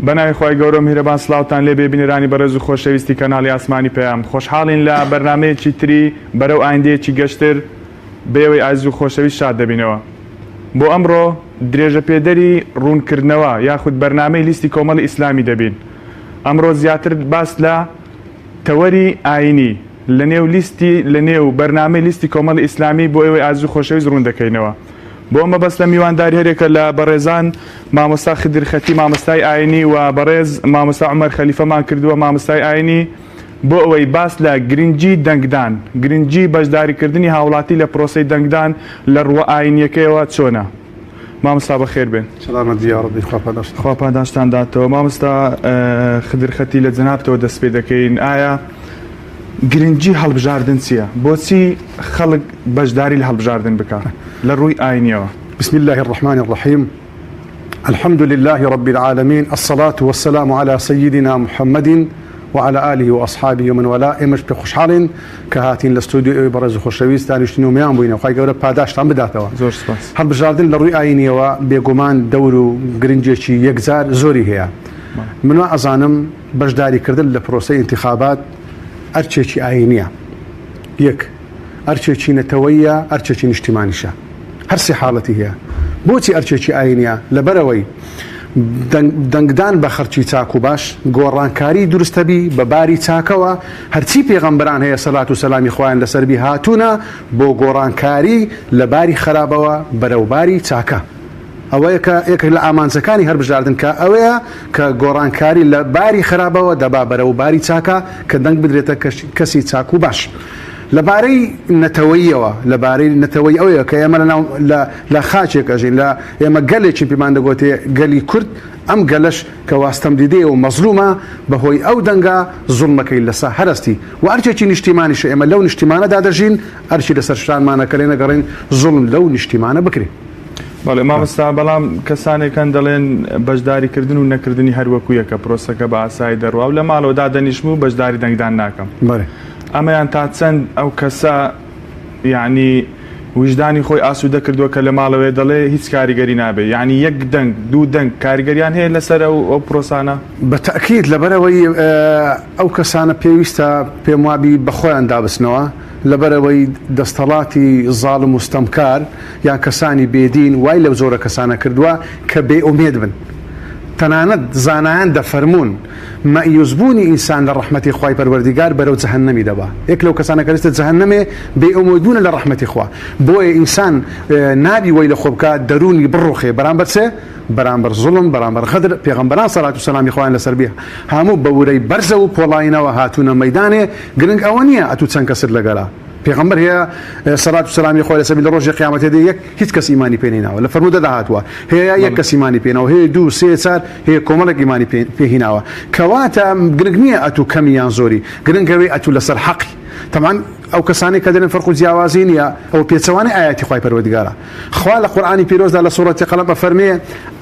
بەناوی خوای گەورەو میهرەبان سڵاوتان لێبێ بینەرانی بەڕێز و خۆشەویستی کەناڵی ئاسمانی پەیام خۆشحاڵین لە بەرنامەیەکی تری بەرەو ئایندەیەکی گەشتر بەئێوەی ئازیز و خۆشەویست شاد دەبینەوە بۆ ئەمڕۆ درێژەپێدەری ڕوونکردنەوە یاخود بەرنامەی لیستی کۆمەڵی ئیسلامی دەبین ئەمڕۆ زیاتر باس لە تەوەری ئاینی لە نێو لیستی لە نێو بەرنامەی لیستی کۆمەڵی ئیسلامی بۆ ئێوەی ئازیز و خۆشەویست ڕوون دەکەینەوە. بۆ ئەم مەبەستە میوانداری هەریەکە لە بەڕێزان مامۆستا خدر خەتی مامۆستای ئاینی و بەڕێز مامۆستا عومەر خەلیفەمان کردووە مامۆستای ئاینی بۆ ئەوەی باس لە گرنگی دەنگدان، گرنگی بەشداریکردنی هاوڵاتی لە پرۆسەی دەنگدان لە ڕووە ئاینییەکەیەوە چۆنە؟ مامۆستا بەخێر بێن. سەلامەت بی یاڕەبی خوا پاداشتت خوا پاداشتان داتەوە. مامۆستا خدر خەتی لە جەنابتەوە دەست پێ دەکەین ئایا گرنگی هەڵبژاردن چییە؟ بۆچی خەڵک بەشداری لە هەڵبژاردن بکا لە ڕووی ئاینیەوە؟ بسم اللە الرحمن الرحیم الحمد للە رب العالمین الصلاة والسلام علی سیدنا محمد وعلی آله وأصحابه ومن والاه ئێمەش پێ خۆشحاڵین کە هاتین لە ستۆدیۆی ئێوەی بەڕێز و خۆشەویست دانیشتین و میان بووینەوە خوای گەورە پاداشتان بداتەوە. زۆر سوپاس. هەڵبژاردن لە ڕووی ئاینیەوە بێگومان دەور و گرنگێکی یەکجار زۆری هەیە. من وا ئەزانم بەشداریکردن لە پرۆسەی ئینتیخابات ئەرکێکی ئاینیە یەک، ئەرکێکی نەتەوەییە، ئەرکێکی نیشتیمانیشە. هەرسێ حاڵەتی هەیە. بۆچی ئەرکێکی ئاینیە؟ لەبەرئەوەی دەنگدان بە خەڵکی چاک و باش، گۆڕانکاری دروستەبی بە باری چاکەوە، هەرچی پێغەمبەران هەیە سەلات و سەلامی خوایان لەسەربی هاتوونە بۆ گۆڕانکاری لە باری خەرابەوە بەرەو باری چاکە. ئەوەیە کە یەکێک لە ئامانجەکانی هەربژاردن کە ئەوەیە کە گۆڕانکاری لە باری خراپەوە دەبا بەرەو باری چاکە کە دەنگ بدرێتە کەسی چاک و باش. لە بارەی نەتەوەییەوە لە بارەی نەتەوەی ئەوەیە کە ئێمە لەناو لە لە خاکێک ئەژین لە ئێمە گەلێکین پێمان دەگۆتێ گەلی کورد ئەم گەلەش کە وا ستەمدیدەیە و مەزلومە بە هۆی ئەو دەنگە زوڵمەکەی لەسە هەرەستی و ئەرکێکی نیشتیمانیشە ئێمە لەو نیشتیمانەدا دەژین ئەرکی لەسەر شانمانە کە لێنەگەڕێین زوڵم لەو نیشتیمانە بکرێ. بەڵێ مامۆستا بەڵام کەسانێک هەن دەڵێن بەشداریکردن و نەکردنی هەر وەکو یەکە پرۆسەکە بە ئاسایی دەڕوا و لە ماڵەوە دادەنیشم و بەشداری دەنگدان ناکەم بەڵێ. ئەمەیان تا چەند ئەو کەسە یعنی ویژدانی خۆی ئاسوودە کردووە کە لە ماڵەوەیە دەڵێ هیچ کاریگەری نابێ یعنی یەک دەنگ دوو دەنگ کاریگەریان هەیە لەسەر ئەو ئەو پرۆسانە؟ بە تەئکید لەبەرئەوەی ئەو کەسانە پێویستە پێم وابی بە خۆیاندا بچنەوە لەبەرئەوەی دەستەڵاتی زاڵم و ستەمکار یان کەسانی بێ دین وای لەو جۆرە کەسانە کردووە کە بێ ئومێد بن. تەنانەت زانایان دەفەرموون مەئیوس بوونی ئینسان لە ڕەحمەتی خوای پەروەردیگار بەرەو جەهەنەمی دەبا. یەک لەو کەسانە کە دەچێتە جەهەنەمێ بێ ئومێد بوونە لە ڕەحمەتی خوا. بۆیە ئینسان نابی وەی لە خۆ بکا دەروونی بڕوخێ بەرامبەر چێ؟ بەرامبەر زوڵم، بەرامبەر غەدر، پێغەمبەران سەلات و سەلامی خوایان لەسەر بێ هەموو بە ورەی بەرزەوە و پۆڵاینەوە هاتوونە مەیدانێ، گرنگ ئەوە نییە ئەتوو چەند کەست لەگەلە. پێغەمبەر هەیە سەلات و سەلامی خوای لەسەر بی لە ڕۆژی قیامەتێ دێ یەک هیچ کەس ئیمانی پێ نەیناوە لە فەرموودەدا هاتووە هەیە یەک کەس ئیمانی پێ ناوە هەیە دوو سێ چار هەیە کۆمەڵێک ئیمانی پێ پێ هیناوە کەواتە گرنگ نییە ئەتوو کەمی یان زۆری گرنگ ئەوەی ئەتوو لەسەر حەقی تەبعەن ئەو کەسانەی کە دەلێن فەرق و جیاوازی نییە ئەوە پێچەوانەی ئایەتی خوای پەروەردگارە خوا لە قورئانی پیرۆزدا لە سوڕەتی قەلەم ئەفەرمێ،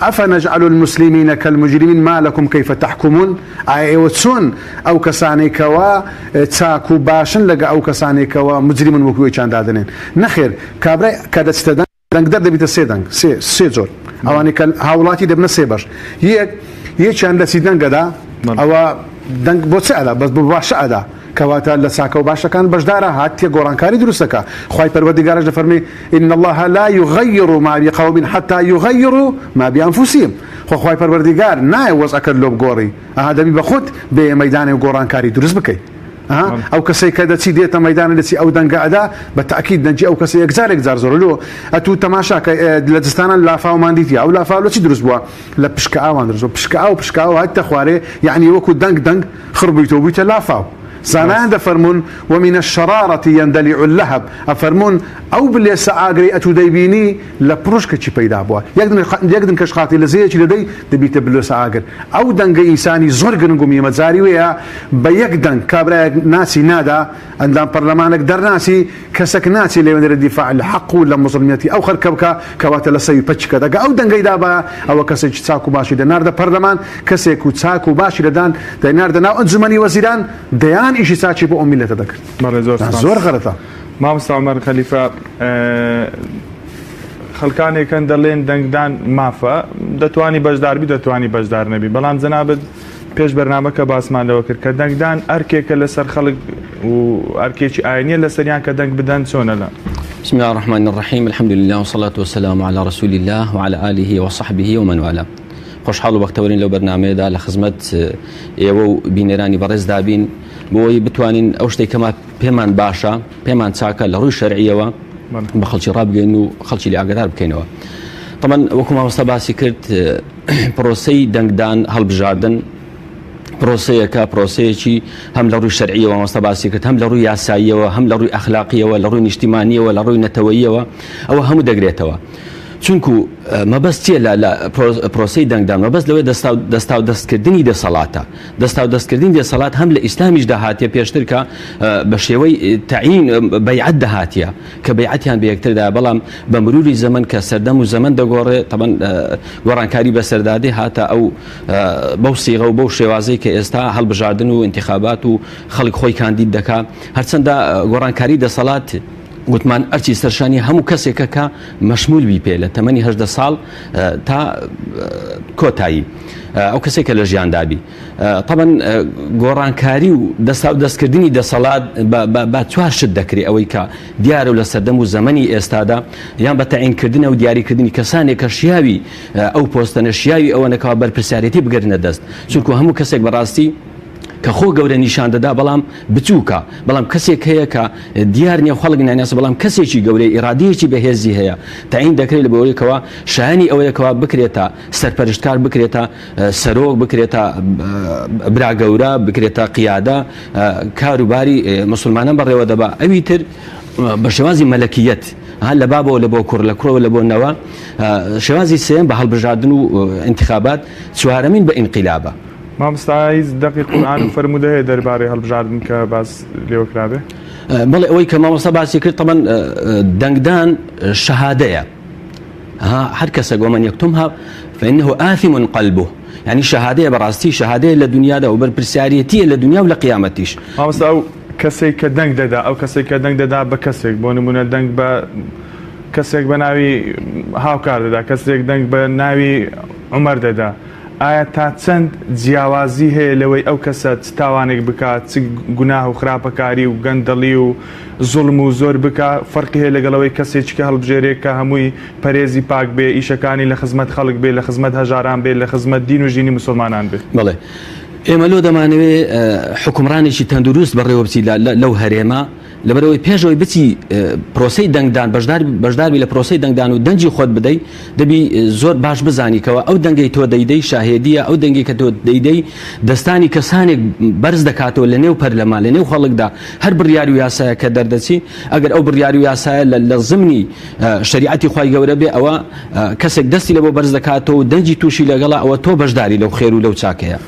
افنجعل المسلمین کالمجرمین ما لکم کیف تحکمون، ئایا ئێوە چۆن ئەو کەسانەی کەوا چاک و باشن لەگە ئەو کەسانەی کەوا مجرمن وەکو یەکیان دادەنێن؟ نەخێر کابرای کە دەچتە دەنگدەر دەبیتە سێ دەنگ سێ سێ جۆر ئەوانەی کە هاوڵاتی دەبنە سێ بەش یەک یەکیان دەچی دەنگەدا ئەوە دەنگ بۆ چ ئەدا بەس بۆ باشە ئەدا کەواتە لە چاکە و باشەکان بەشدارە هاتیە گۆڕانکاری دروستەکە خوای پەروەردگارش دەفەرمێ ان اللە لا یغیر ما بقوم حتی یغیروا ما بانفسهم خۆ خوای پەروەردگار نایە وەزعەکەت لۆ بگۆڕی ئەها دەبی بە خۆت بێیە مەیدانێ و گۆڕانکاری دروست بکەی ئەها ئەو کەسەی کە دەچی دێتە مەیدانە دەچی ئەو دەنگە ئەدا بە تاکید دەنگی ئەو کەسە یەکجار یەکجار زۆرە لۆ ئەتوو تەماشا کە لە زستانان لافاومان دیتیە ئەو لافاو لە چی دروست بووە لە پشکە ئاوان دروست بووە پشکە ئاو پشکە ئاو هاتتە خوارێ یەعنی وەکو دەنگ دەنگ خڕ بوویتەوە بوویتە لافاو زانایان دەفەرموون، ومن الشرارە یندلع اللهب، ئەفەرموون، ئەو بلێسە ئاگرەی ئەتوو دەیبینی لە پڕوشکەکی پەیدا بووە، یەک دنکەش قاتی لە زێیەکی دەدەی دەبیتە بلێسە ئاگر، ئەو دەنگە ئینسانی زۆر گرنگ و میمە جاری وێیە بە یەک دەنگ کابرایەک ناچی نادا ئەندام پەرلەمانەک دەرناچی کەسەک ناچی لەوێندەرێ دیفاع لە حەق و لە مزڵمیەتی ئەو خەلکە بکا کەواتە لە سەوی پەچکە دەگا ئەو دەنگەی دابایە ئەوە کەسێکی چاک و باشی دەناردە پەرلەمان کەسێک و چاک و باشی دەدان دەیناردە ناو ئەنجومەنی وەزیران دەیان ئیشی چاکی بۆ ئەو میللەتە دەکرد. بەڵێ زۆر سوپاس. زۆر غەلەتە. مامۆستا عومەر خەلیفە. خەڵکانێک هەن دەڵێن دەنگدان مافە دەتوانی بەشداربی دەتوانی بەشدار نەبی بەڵام جەنابت پێش بەرنامەکە باسمان لەوە کرد کە دەنگدان ئەرکێکە لەسەر خەڵک و ئەرکێکی ئاینیە لەسەریان کە دەنگ بدەن چۆنە لە بسم الله الرحمن الرحیم الحمد لله والصلاة والسلام على رسول الله وعلى آله وصحبه ومن والاه خۆشحاڵ و بەختەوەرین لەو بەرنامەیەدا لە خزمەت ئێوە و بینەرانی بەڕێزدا بین بۆ ئەوەی بتوانین ئەو شتێک کەما پێمان باشە پێمان چاکە لە ڕووی شەرعیەوە بە خەڵکی ڕابگەین و خەڵکی لێ ئاگدار بکەینەوە تەمان وەکو مامۆستا باسی کرد پرۆسەی دەنگدان هەڵبژاردن پرۆسەیەکە پرۆسەیەکی هەم لە ڕووی شەرعیەوە مامۆستا باسی کرد هەم لە ڕووی یاساییەوە هەم لە ڕووی ئەخلاقیەوە لە ڕووی نیشتیمانیەوە لە ڕووی نەتەوەییەوە ئەوە هەموو دەگرێتەوە چونکو مەبەست چیە لە پرۆسەی دەنگدان مەبەست لەوەی دەستاو دەستکردنی دەسەڵاتە دەستاو دەستکردنی دەسەڵات هەم لە ئیسلامیشدا هاتیە پێشتر کە بە شێوەی تەعین بەیعەت دەهاتیە کە بەیعەتیان بە یەکتردا بەڵام بە مروری زەمەن کە سەردەم و زەمەن دەگۆڕێ تەبەن گۆڕانکاری بەسەردادێ هاتە ئەو بەو سیغە و بەو شێوازەی کە ئێستا هەڵبژاردن و ئینتخابات و خەڵک خۆی کاندید دەکا هەرچەندە گۆڕانکاری دەسەڵات گوتمان ئەرچی سەرشانی هەموو کەسێکە کە مەشمول بی پێ لە تەمەنی 18 ساڵ تا کۆتایی ئەو کەسێک کە لە ژیاندابی تەبەن گۆڕانکاری و دەستا و دەستکردنی دەسەڵات بە چوار شت دەکرێت ئەوەی کە دیارە و لە سەردەم و زەمەنی ئێستادا یان بە تەعینکردنە و دیاریکردنی کەسانێک کە شیاوی ئەو پۆستەنە شیاوی ئەوە نەکەوە بەرپرسیارێتی بگرنە دەست چونکو هەموو کەسێک بەڕاستی کە خۆ گەورە نیشان دەدا بەڵام بچووکە بەڵام کەسێک هەیە کە دیار نیە خەڵک ناناسە بەڵام کەسێکی گەورەی ئیرادەیەکی بەهێزی هەیە تەعین دەکرێت لە بۆیەکەوە شایانی ئەوەیەکەوە بکرێتە سەرپەرشتکار بکرێتە سەرۆک بکرێتە برا گەورە بکرێتە قیادە کاروباری مسلمانان بەڕێوە دەبا ئەوی تر بە شێوازی مەلەکیەت ها لە بابەوە لە بۆ کوڕ لە کوڕەوە لە بۆ نەوە شێوازی سێم بە هەڵبژاردن و انتخابات چوارەمین بە ئینقیلابە مامۆستا هیچ دەقی قورئان و فەرموودە هەیە دەربارەی هەڵبژاردن کە باس لێوە کرابێ؟ بەڵێ ئەوەی کە مامۆستا باسی کرد تەبەن دەنگدان شەهادەیە ها هەر کەسێک ومن یکتمها فإنه آثم قلبه یعنی شەهادەیە بەڕاستی شەهادەیە لە دنیادا و بەرپرسیارێتیە لە دنیا و لە قیامەتیش. مامۆستا ئەو کەسێک کە دەنگ دەدا ئەو کەسێک کە دەنگ دەدا بە کەسێک بۆ نمونە دەنگ بە کەسێک بە ناوی هاوکار دەدا کەسێک دەنگ بە ناوی عومەر دەدا ئایا تا چەند جیاوازی هەیە لەوەی ئەو کەسە چ تاوانێک بکا چ گوناه و خراپەکاری و گەندەڵی و زوڵم و زۆر بکا فەرقی هەیە لەگەڵ ئەوەی کەسێکی کە هەڵبژێرێ کە هەمووی پەرێزی پاک بێ ئیشەکانی لە خزمەت خەڵک بێ لە خزمەت هەژاران بێ لە خزمەت دین و ژینی موسڵمانان بێ؟ بەڵێ ئێمە لۆ دەمانەوێ حوکمڕانێکی تەندروست بەڕێوە بچی لەو هەرێمە، لەبەرئەوەی پێش ئەوەی بچی پرۆسەی دەنگدان بەشدار بەشداربی لە پرۆسەی دەنگدان و دەنگی خۆت بدەی دەبی زۆر باش بزانی کەەوە ئەو دەنگەی تۆ دەیدەی شاهێدیە ئەو دەنگی کە تۆ دەیدەی دەستانی کەسانێک بەرز دەکاتەوە لە نێو پەرلەمان لە نێو خەڵکدا هەر بڕیار و یاسایە کە دەردەچی ئەگەر ئەو بڕیار و یاسایە لە زمنی شریعەتی خوای گەورە بێ ئەوە کەسێک دەستی لە بۆ بەرز دەکاتەوە و دەنگی تووشی لەگەڵا ئەوە تۆ بەشداری لەو خێر و لەو چاکەیە.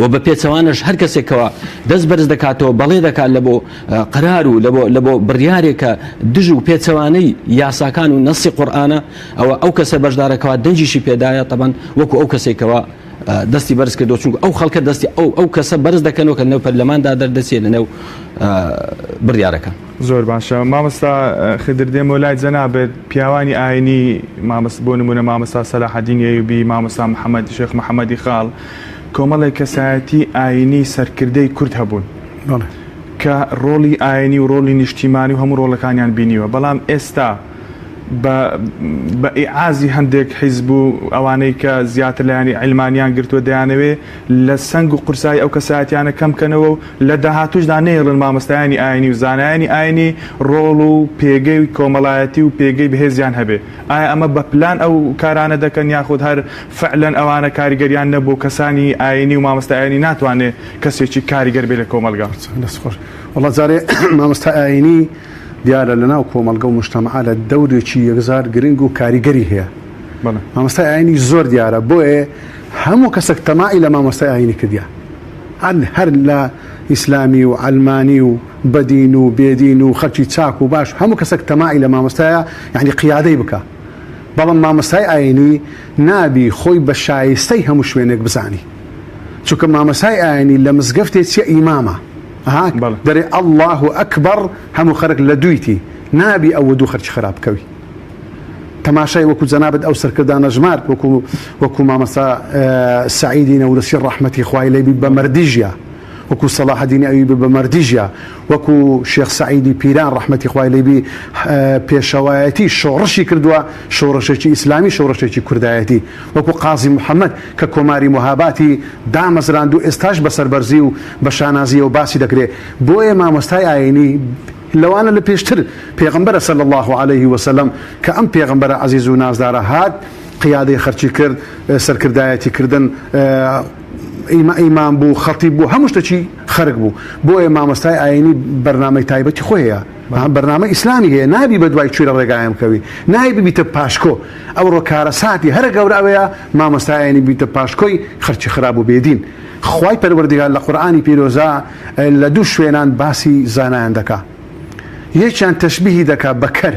وە بە پێچەوانەش هەر کەسێک کەوا دەست بەرز دەکاتەوە بەڵێ دەکات لە بۆ قەرار و لە بۆ لە بۆ بڕیارێک کە دژ و پێچەوانەی یاساکان و نەسی قورئانە ئەوە ئەو کەسە بەشدارە کەوا دەنگیشی پێدایە تەبەن وەکو ئەو کەسێک کەوا دەستی بەرز کردو چونکە ئەو خەڵکە دەستی ئەو ئەو کەسە بەرز دەکەنەوە کە لەنێو پەرلەماندا دەردەچێت لەنێو بڕیارەکە. زۆر باشە مامۆستا خدر دێمەوە لای جەنابت پیاوانی ئاینی مامۆستا بۆ نمونە مامۆستا سەلاحەدین ئەیوبی مامۆستا محەمەد شێخ محەمەدی خاڵ کۆمەڵێک کەسایەتی ئاینی سەرکردەی کورد هەبوون کە ڕۆڵی ئاینی و ڕۆڵی نیشتیمانی و هەموو ڕۆڵەکانیان بینیوە بەڵام ئێستا بە ئیعازی هەندێک حیزب و ئەوانەی کە زیاتر لایەنی عیلمانیان گرتووە دەیانەوێ لە سەنگ و قورسایی ئەو کەسایەتیانە کەم کەنەوە و لە داهاتووشدا نەیەڵن مامۆستایانی ئاینی و زانایانی ئاینی ڕۆڵ و پێگەی کۆمەڵایەتی و پێگەی بەهێزیان هەبێ ئایا ئەمە بە پلان ئەو کارانە دەکەن یاخود هەر فعلەن ئەوانە کاریگەریان نەبوو و کەسانی ئاینی و مامۆستای ئاینی ناتوانێ کەسێکی کاریگەر بێ لە کۆمەڵگا؟ دەست خۆش وەڵا جارێ مامۆستای ئاینی دیارە لەناو کۆمەڵگە و موجتەمەعا لە دەورێکی یەکجار گرنگ و کاریگەری هەیە مامۆستای ئاینی زۆر دیارە بۆیە هەموو کەسێک تەماعی لە مامۆستای ئاینی کردیە هەر لە ئیسلامی و عەلمانی و بەدین و بێدین و خەلکی چاک و باش هەموو کەسێک تەماعی لە مامۆستایە یعنی قیادەی بکە بەڵام مامۆستای ئاینی نابی خۆی بە شایستەی هەموو شوێنێک بزانی چونکە مامۆستای ئاینی لە مزگەفتێ چیە ئیمامە ها دەرێ اللە اکبر هەموو خەرک لە دوویتی نابی ئەوە دوو خەرکی خراپ بکەوی. تەماشای وەکو جەنابت ئەو سەرکردانە ژمارد وەکو وەکو مامۆستا سەعیدی نەورەسی ڕەحمەتی خوای لێ بی بە مەردی ژیا وەکو سەڵاحەدینی ئەیوبی بە مەردی ژیا وەکو شێخ سەعیدی پیران ڕەحمەتی خوای لێ بی پێشەوایەتی شۆڕشی کردووە شۆڕشێکی ئیسلامی شۆڕشێکی کوردایەتی وەکو قازی محەمەد کە کۆماری مهاباتی دامەزراند و ئێستاش بە سەربەرزی و بە شانازیەوە باسی دەکرێ بۆیە مامۆستای ئاینی لەوانە لە پێشتر پێغەمبەرە صلی اللە علیه وسلم کە ئەم پێغەمبەرە عەزیز و نازدارە هات قیادەی خەرچی کرد سەرکردایەتی کردن ئیمام بوو خەتیب بوو هەموو شتێکی خەرک بوو بۆیە مامۆستای ئاینی بەرنامەی تایبەتی خۆی هەیە بەرنامە ئیسلامی هەیە نابی بە دوای کوێرە ڕێگایان بکەوی نای ببیتە پاشکۆ ئەوڕۆ کارەساتی هەرە گەورە ئەوەیە مامۆستای ئاینی بیتە پاشکۆی خەرچی خراپ و بێدین خوای پەروەردگار لە قورئانی پیرۆزا لە دوو شوێنان باسی زانایان دەکا یەکیان تەشبیهی دەکا بە کەر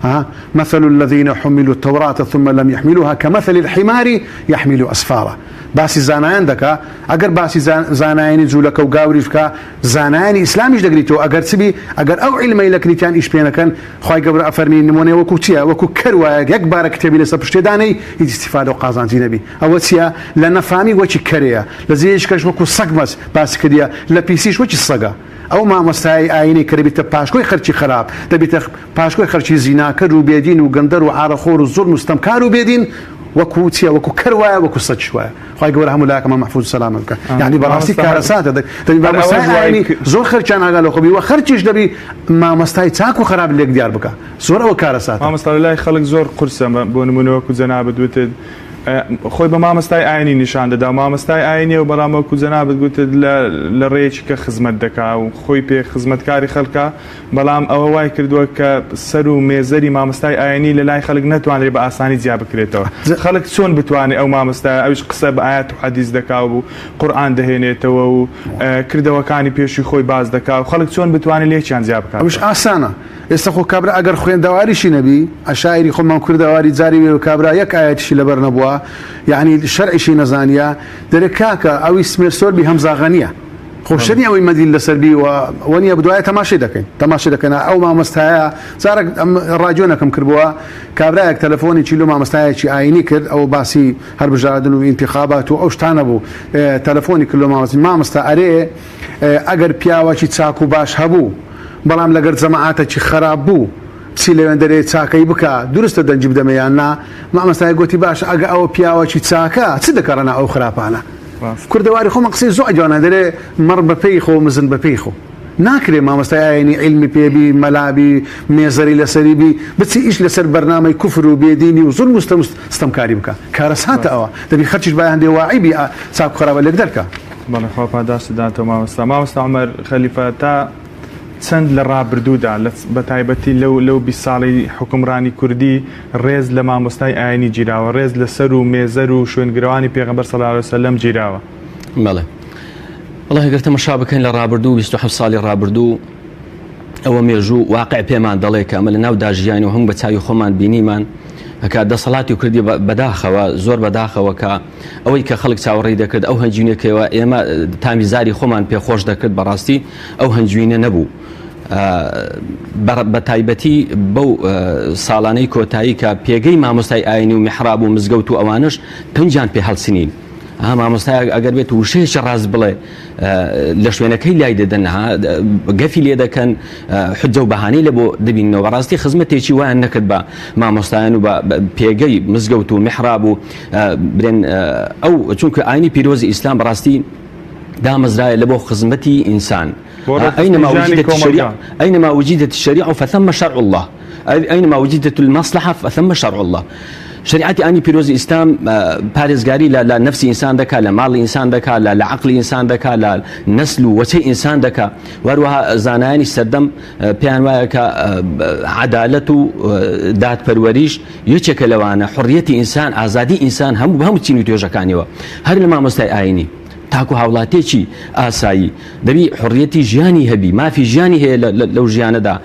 ها مثل الذين حملوا التوراة ثم لم يحملوها كمثل الحمار يحمل أسفارا باسی زانایان دەکا ئەگەر باسی زانایانی جوولەکە و گاوریش بکا زانایانی ئیسلامیش دەگریتەوە ئەگەر چ بی ئەگەر ئەو عیلمەی لە کنیتیان ئیش پێ نەکەن خوای گەورە ئەفەرمی نمونەی وەکو چیە وەکو کەر وایە یەک بارە کتێبی لەسەر پشتێ دانێی هیچ ئیستیفادە و قازانجی نەبی ئەوە چیە لە نەفامی وەکی کەرێیە لە جێیەکی کەش وەکو سەگ مەس باسی کردیە لە پیسیش وەکی سەگە ئەو مامۆستایەی ئاینی کە دەبیتە پاشکۆی خەرکی خەراپ دەبیتە پاشکۆی خەرکی زیناکەر و بێدین و گەندەر و عارەخۆر و زوڵم و ستەمکار و بێدین وەکو چیە وەکو کەر وایە وەکو سەگیش وایە خوای گەورە هەموو لایەکمان مەحفوز و سەلامەت بکات یعنی بەڕاستی کارەساتە دەبی مامۆستای ئاینی زۆر خەرکیان ئاگا لە خۆ بی وە خەرکیش دەبی مامۆستای چاک و خراپ لێک دیار بکا زۆر ئەوە کارەساتە. مامۆستا لەلای خەڵک زۆر قورسە بۆ نمونە وەکو جەنابت وتت خۆی بە مامۆستای ئاینی نیشان دەدا و مامۆستای ئاینیە و بەڵام وەکو جەنابت گوتت لە لە ڕێیەکی کە خزمەت دەکا و خۆی پێ خزمەتکاری خەڵکە بەڵام ئەوە وای کردووە کە سەر و مێزەری مامۆستای ئاینی لە لای خەڵک نەتوانرێت بە ئاسانی جیا بکرێتەوە. خەڵک چۆن بتوانێت ئەو مامۆستایە ئەویش قسە بە ئایەت و حەدیس دەکا و قورئان دەهێنێتەوە و کردەوەکانی پێشووی خۆی باس دەکا و خەڵک چۆن بتوانێت لێکیان جیا بکاتەوە؟ ئەوش ئاسانە. ئێستا خۆ کابرا ئەگەر خوێندەواریشی نەبی، عەشایری خۆمان کوردەواری جاری وێ کابرا یەک ئایەتیشی لەبەر نەبووە، یەعنی شەرعیشی نەزانیە، دەرێ کاکە ئەوی سمێرسۆر بی هەمزاغە نییە. خۆ شت نیە ئەوەی مەدیل لەسەر بی و وەنیە بدوایە تەماشەی دەکەین تەماشەی دەکەین ئەو مامۆستایە جارێک ئەم ڕادیۆنەکەم کردبووە کابرایەک تەلەفۆنێکی لۆ مامۆستایەکی ئاینی کرد ئەو باسی هەربژاردن و ئینتیخابات و ئەو شتانە بوو تەلەفۆنی کرد لۆ مامۆستا مامۆستا ئەرێ ئەگەر پیاوەکی چاک و باش هەبوو بەڵام لەگەر جەماعاتەکی خراپ بوو چی لەوێندەرێ چاکەی بکا دروستە دەنگی بدەمێ یان نا مامۆستای گۆتی باشە ئەگە ئەوە پیاوەکی چاکە چ دەکەڕە نا ئەو خراپانە کوردەواری خۆمان قسەی زۆر جوانە دەرێ مەڕ بە پێی خۆ مزن بە پێی خۆ ناکرێ مامۆستای ئاینی عیلمی پێ بی مەلا بی مێزەری لەسەری بی بچی ئیش لەسەر بەرنامەی کوفر و بێدینی و زوڵم و ستەم و ستەمکاری بکا کارەساتە ئەوە دەبی خەرکیش با هەندێ واعی بی چاک و خراپە لێک دەرکا. بەڵێ خوا پاداشتت داتەوە مامۆستا. مامۆستا عومەر خەلیفە تا چەند لە ڕابردوودا بە تایبەتی لەو لەو 20 ساڵەی حوکمڕانی کوردی ڕێز لە مامۆستای ئاینی گیراوە ڕێز لە سەر و مێزەر و شوێنگرەوانی پێغەمبەر صلی اللە علیە وسلم گیراوە. بەڵێ وەڵاهی گەر تەمەشا بکەین لە ڕابردوو 27 ساڵی ڕابردوو ئەوە مێژوو واقع پێمان دەڵێ کە ئەمە لە ناو داژیان و هەموو بە چاوی خۆمان بینیمان کە دەسەڵاتی کوردی بەداخەوە زۆر بەداخەوە کە ئەوەی کە خەڵک چاوەڕێی دەکرد ئەو هەنجوینەکەوە ئێمە تامی زاری خۆمان پێخۆش دەکرد بەڕاستی ئەو هەنجوینە نەبوو. بە تایبەتی بەو ساڵانەی کۆتایی کە پێگەی مامۆستای ئاینی و میحراب و مزگەوت و ئەوانش پنجیان پێ هەڵچنین ها مامۆستایەک ئەگەر بێت وشەیەکی ڕاست بڵێ لە شوێنەکەی لای دەدەن ها گەفی لێ دەکەن حجە و بەهانەی لە بۆ دەبینەوە بەڕاستی خزمەتێکی وایان نەکرد بە مامۆستایان و بە پێگەی مزگەوت و میحراب و برێن ئەو چونکە ئاینی پیرۆزی ئیسلام بەڕاستی دامەزرایە لە بۆ خزمەتی ئینسان أينما وجدت الشريعة أينما وجدت الشريعة فثم شرع الله أينما وجدت المصلحة فثم شرع الله شریعەتی ئانی پیرۆزی ئیسلام پارێزگاری لە لە نفسی ئینسان دەکا لە ماڵی ئینسان دەکا لە لە عقلی ئینسان دەکا لە نەسل و وەچەی ئینسان دەکا وەروەها زانایانی سەردەم پێیان وایە کە عەدالەت و دادپەروەریش یەکێکە لەوانە حڕیەتی ئینسان ئازادی ئینسان هەموو هەموو چین و توێژەکانیەوە هەر لە مامۆستای ئاینی. تاکو هاوڵاتیەکی ئاسایی دەبی حڕیەتی ژیانی هەبی مافی ژیانی هەیە لەو ژیانەدا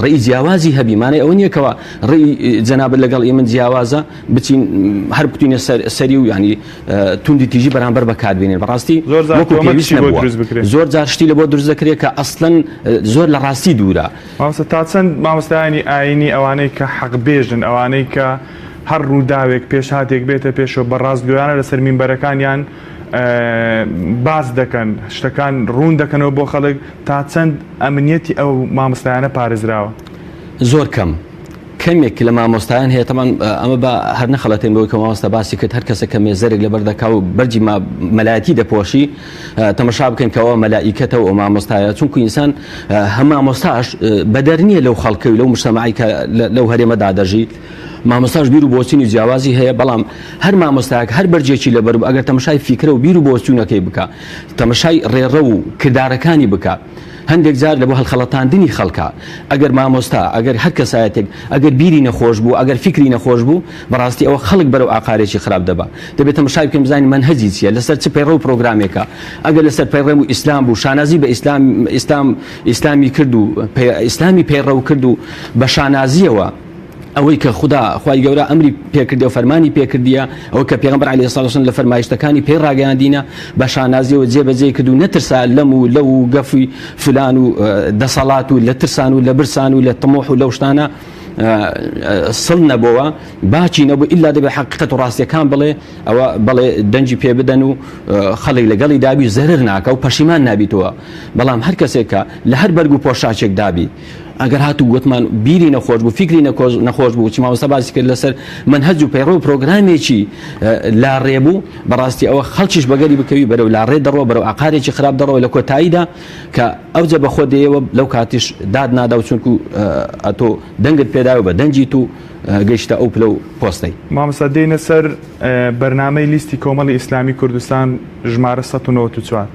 ڕێی جیاوازی هەبی مانای ئەوە نییە کەوا ڕێی جەنابت لەگەڵ ئێمن جیاوازە بچین هەر بکوتینە سەری و ینی توندی تیژی بەرامبەر بەکاربێنین بەڕاستی زۆر جار وەکو تۆمەت پێویست شتی بۆ نەبووە دروست بکرێ. زۆر جار شتی لە بۆ دروست دەکرێت کە ئەسڵەن زۆر لە ڕاستی دوورە. مامۆستا تا چەند مامۆستایانی ئایینی ئەوانەی کە حەق بێژن ئەوانەی کە هەر ڕووداوێک پێشهاتێک بێتە پێشەوە بە ڕاستگۆیانە لەسەر مینبەرەکانیان باس دەکەن شتەکان ڕوون دەکەنەوە بۆ خەڵک تا چەند ئەمنیەتی ئەو مامۆستایانە پارێزراوە؟ زۆر کەم. کەمێک لە مامۆستایان هەیە تەبعەن ئەمە با هەر نەخەڵەتێن بەوەی کە مامۆستا باسی کرد هەر کەسێک کە مێزەرێک لەبەر دەکا و بەرگی مەلایەتی دەپۆشی تەمەشا بکەین کە ئەوە مەلائیکەتە و ئەو مامۆستایە چونکو ئینسان هەم مامۆستاش بەدەر نییە لەو خەڵکە و لەو مجتەمەعی کە لەو هەرێمەدا دەژی مامۆستاش بیر و بۆچوونی جیاوازی هەیە بەڵام هەر مامۆستایەک هەر بەرجێکی لەبەر بوو ئەگەر تەمەشای فیکرە و بیر و بۆچوونەکەی بکا تەمەشای ڕێڕەو و کردارەکانی بکا هەندێک جار لە بۆ هەڵخەڵەتاندنی خەڵکە ئەگەر مامۆستا ئەگەر هەر کەسایەتێک ئەگەر بیری نەخۆش بوو ئەگەر فیکری نەخۆش بوو بەڕاستی ئەوە خەڵک بەرەو ئاقارێکی خراپ دەبا دەبێت تەمەشای بکەین بزانین مەنهەجی چییە لەسەر چ پەیڕەو و پرۆگرامێکە ئەگەر لەسەر پەیڕەو و ئیسلام بوو شانازی بە ئیسلام ئیسلام ئیسلامی کرد و ئیسلامی پەیڕەو کرد و بە شانازیەوە ئەوەی کە خودا خوای گەورە ئەمری پێکردی و فەرمانی پێکردیە ئەوە کە پێغەمبەر علیه الصلاة والسلام لە فەرمایشتەکانی پێی ڕاگەیاندینە بە شانازیەوە جێبەجێی کرد و نەترسا لەم و لەو و گەفی فلان و دەسەڵات و لە ترسان و لە برسان و لە تموح و لەو شتانە سڵ نەبەوە باکی نەبوو ئیلا دەبێت حەقیقەت و ڕاستیەکان بڵێ ئەوە بەڵێ دەنگی پێ بدەن و خەڵک لەگەڵی دابی زەرر ناکە و پەشیمان نابیتەوە بەڵام هەر کەسێک کە لە هەر بەرگ و پۆشاکێک دابی ئەگەر هاتوو گوتمان بیری نەخۆش بوو فیکری نەخۆش بوو چ مامۆستا باسی کرد لەسەر مەنهەج و پەیڕەو و پرۆگرامێکی لاڕێ بوو بەڕاستی ئەوە خەڵکیش بەگەری بکەوی بەرەو لاڕێ دەڕۆ بەرەو ئاقارێکی خراپ دەڕۆ لە کۆتاییدا کە ئەوجە بەخۆ دێیەوە لەو کاتیش داد نادا و چونکو ئەتۆ دەنگت پێداوە بە دەنگی تو گەیشتە ئەو پلە و پۆستەی. مامۆستا دێینە سەر بەرنامەی لیستی کۆمەڵی ئیسلامی کوردستان ژمارە 194.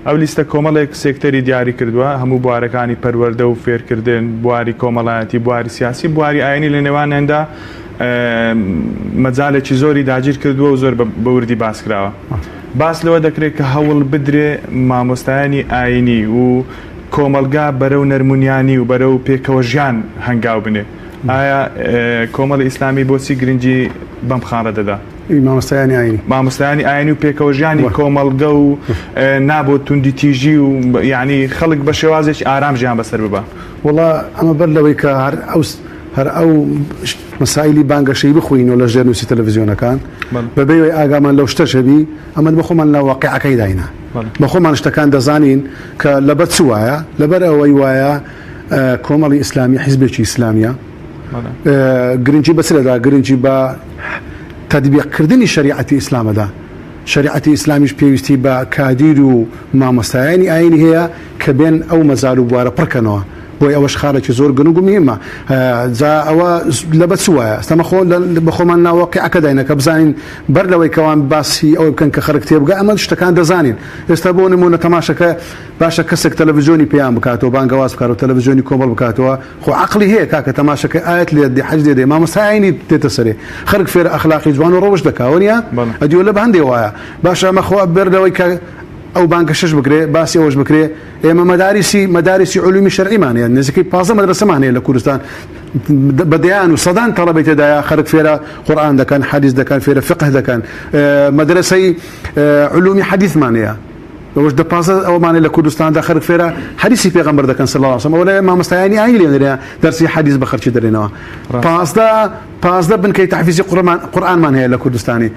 ئەو لیستە کۆمەڵێک سێکتەری دیاری کردووە، هەموو بوارەکانی پەروەردە و فێرکردن، بواری کۆمەڵایەتی، بواری سیاسی، بواری ئایینی لە نێوانیاندا مەجالێکی زۆری داگیر کردووە و زۆر بە وردی باس کراوە. باس لەوە دەکرێت کە هەوڵ بدرێ مامۆستایانی ئایینی و کۆمەڵگا بەرەو نەرمونیانی و بەرەو پێکەوەژیان هەنگاو بنێ. ئایا کۆمەڵی ئیسلامی بۆچی گرنگی بەم خاڵە دەدا؟ مامۆستایانی ئاینی. مامۆستایانی ئاینی و پێکەوەژیانی کۆمەڵگە و نا بۆ توندوتیژی و یانی خەڵک بە شێوازێکی ئارام ژیان بەسەر ببا. وەڵا ئەمە بەر لەوەی کە هەر ئەو هەر ئەو مەسایلی بانگەشەی بخوینەوە لە ژێرنووسی تەلەڤزیۆنەکان بەبێ ئەوەی ئاگامان لەو شتەش هەبی ئەمە بە خۆمان لە واقیعەکەی داینە بە خۆمان شتەکان دەزانین کە لەبەر چ وایە لەبەر ئەوەی وایە کۆمەڵی ئیسلامی حیزبێکی ئیسلامیە گرنگی بە چ دەدا؟ گرنگی بە تەتبیقکردنی شەریعەتی ئیسلامەدا. شەریعەتی ئیسلامیش پێویستی بە کادیر و مامۆستایانی ئایینی هەیە کە بێن ئەو مەجال و بوارە پڕکەنەوە. بۆیە ئەوەش خاڵێکی زۆر گرنگ و مهمە. جا ئەوە لە بە چ وایە؟ ئێستا مە خۆ بە خۆمان ناو واقیعەکەداینە کە بزانین بەر لەوەی کەوان باسی ئەوە بکەن کە خەڵک تێبگا ئەمە شتەکان دەزانین. ئێستا بۆ نموونە تەماشەکە باشە کەسێک تەلەڤزیۆنی پەیام بکاتەوە، بانگەواز بکاتەوە، تەلەڤزیۆنی کۆمەڵ بکاتەوە، خۆ عەقڵی هەیە کاکە تەماشەکەی ئایەت لێ دێ حەج لێ دێ مامۆستای ئاینی دێتە سەرێ خەرک فێرە ئەخلاقی جوان و ڕەوشت دەکا وەنیە ئەدی وەللە بە هەندێ وایە باشە ئەمە خۆ بەر لەوەی کە ئەو بانگەشەش بکرێ باسی ئەوەش بکرێ ئێمە مەداریسی مەداریسی علومی شەرعیمان هەیە نزیکەی 15 مەدرەسەمان هەیە لە کوردستان بە دەیان و سەدان تەڵەبەی تێدایە خەرک فێرە قورئان دەکەن حەدیث دەکەن فێرە فقه دەکەن مەدرەسەی علومی حەدیثمان هەیە ئەوەش دە 15 ئەومانەی لە کوردستاندا خەرک فێرە حەدیسی پێغەمبەر دەکەن صلی الله علیه وسلم ئەوە لە مامۆستایانی ئاین لێ نرێ دەرسی حەدیس بە خەرکی دەرێنەوە 15 15 بنکەی تەحفیزی قورئان قورئانمان هەیە لە کوردستانی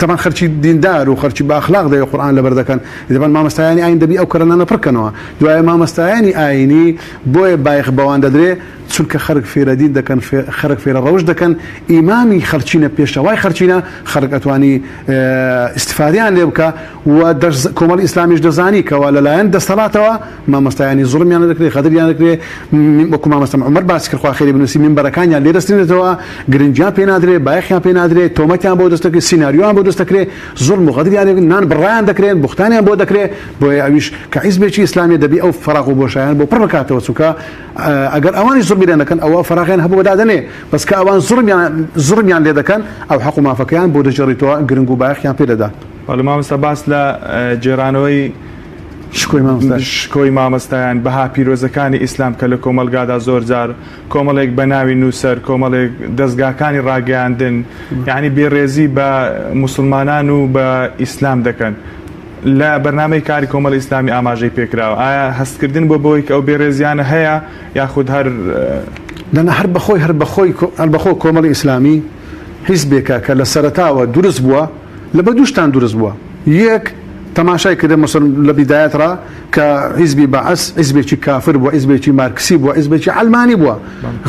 تەمان خەرکی دیندار و خەرکی بە ئەخلاق دەوێ قورئان لەبەر دەکەن دەبان مامۆستایانی ئاین دەبی ئەو کەرەنانە پڕکەنەوە دوایە مامۆستایانی ئاینی بۆیە بایەخ بەوان دەدرێ چونکە خەرک فێرە دین دەکەن خەرک فێرە ڕەوشت دەکەن ئیمامی خەرچینە پێشەوای خەرچینە خەرک ئەتوانی ئیستفادەیان لێ بکا و کۆمەڵی ئیسلامیش دەزانی کەوا لەلایەن دەستەڵاتەوە مامۆستایانی زوڵمیان لێ دەکرێ غەدریان دەکرێ وەکو مامۆستا عومەر باسی کرد خوا خێری بنووسی مینبەرەکانیان لێ دەستێنێتەوە گرنگیان پێ نادرێ بایەخیان پێ نادرێ تۆمەتیان بۆ دەست دەکرێ سیناریۆیان بۆ دەست دەکرێ زوڵم و غەدریان لێ نان بڕایان دەکرێن بوختانیان بۆ دەکرێ بۆیە ئەویش کە حیزبێکی ئیسلامیە دەبی ئەو فەراغ و بۆشایان بۆ پڕ بکاتەوە چونکە ئەگەر ئەوانیش زوڵمی لێ نەکەن ئەوە فەراغیان هەبوو دادەنێ بەس کە ئەوان زوڵمیان زوڵمیان لێ دەکەن ئەو حەق و مافەکەیان بۆ دەگێڕیتەوە گرنگ و بایەخیان پێ دەدا. بەڵێ مامۆستا باس لە گێڕانەوەی شکۆی مامۆستا شکۆی مامۆستایان بەها پیرۆزەکانی ئیسلام کە لە کۆمەڵگادا زۆر جار کۆمەڵێک بە ناوی نووسەر کۆمەڵێک دەزگاکانی ڕاگەیاندن یعنی بێڕێزی بە موسڵمانان و بە ئیسلام دەکەن لە بەرنامەی کاری کۆمەڵی ئیسلامی ئاماژەی پێکراوە ئایا هەستکردن بۆ بەوەی کە ئەو بێڕێزیانە هەیە یاخود هەر دەنا هەر بەخۆی هەر بەخۆی هەر بەخۆ کۆمەڵی ئیسلامی حیزبێکە کە لە سەرەتاوە دروست بووە لە بە دووشتان دروست بووە یەک تەماشای کردە مەسەن لە بیدایەت ڕا کە حیزبی بەعس حیزبێکی کافر بووە حیزبێکی مارکسی بووە حیزبێکی عەلمانی بووە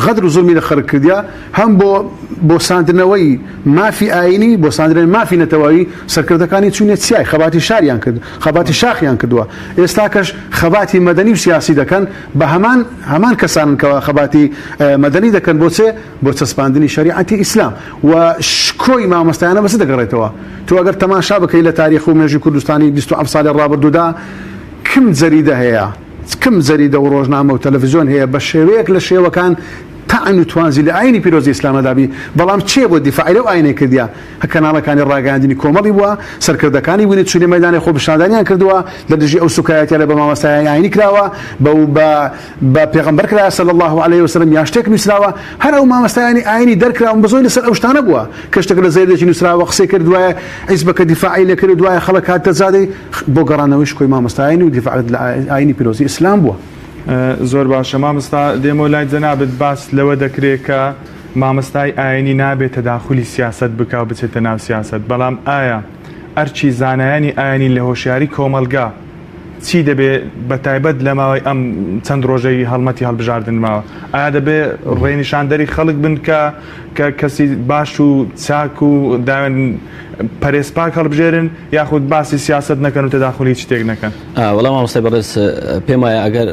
غەدر و زوڵمی لە خەڵک کردیە هەم بۆ بۆ ساندنەوەی مافی ئایینی بۆ ساندنەوەی مافی نەتەوەیی سەرکردەکانی چوونە چیای خەباتی شاریان کرد خەباتی شاخیان کردووە ئێستاکەش خەباتی مەدەنی و سیاسی دەکەن بە هەمان هەمان کەسانن کەوا خەباتی مەدەنی دەکەن بۆ چێ بۆ چەسپاندنی شەریعەتی ئیسلام و شکۆی مامۆستایانە بە چ دەگەڕێتەوە؟ تۆ ئەگەر تەماشا بکەی لە تاریخ و مێژووی کوردستانی 27 ساڵی ڕابردوودا کم جەریدە هەیە، کم جەریدە و ڕۆژنامە و تەلەفزیۆن هەیە بە شێوەیەک لە شێوەکان تەعن و توانجی لە ئایینی پیرۆزی ئیسلام نەدابی، بەڵام کێ بۆ دیفاعی لەو ئایینەی کردیە؟ هە کەناڵەکانی ڕاگەیاندنی کۆمەڵی بووە، سەرکردەکانی بوونە چوونە مەیدانی خۆپیشاندانیان کردووە لە دژی ئەو سوکایەتیانە بە مامۆستایانی ئایینی کراوە بە و بە بە پێغەمبەر کرایە صلی اللە علیە وسلم یان شتێک نوسراوە هەر ئەو مامۆستایانی ئاینی دەرکراون بە زۆری لەسەر ئەو شتانە بووە کە شتێک لە زەیدێکی نوسراوە قسەی کرد دوایە حیزبەکە دیفاعی لێ کرد و دوایە خەڵک هاتە جادەی بۆ گەڕانەوەی شکۆی مامۆستایانی و دیفاع لە ئاینی پیرۆزی ئیسلام بووە. زۆر باشە مامۆستا دێمەوە لای جەنابت باس لەوە دەکرێ کە مامۆستای ئاینی نابێ تەداخولی سیاسەت بکا و بچێتە ناو سیاسەت بەڵام ئایا ئەرکی زانایانی ئاینی لە هۆشیاری کۆمەڵگا چی دەبێ بەتایبەت لە ماوەی ئەم چەند ڕۆژەی هەڵمەتی هەڵبژاردن ماوە ئایا دەبێ ڕێنیشاندەری خەڵک بن کە کە کەسی باش و چاک و داوێن پەرێز پاک هەڵبژێرن یاخود باسی سیاسەت نەکەن و تەداخولی هیچ شتێک نەکەن؟ وەڵا مامۆستای بەڕێز پێم وایە ئەگەر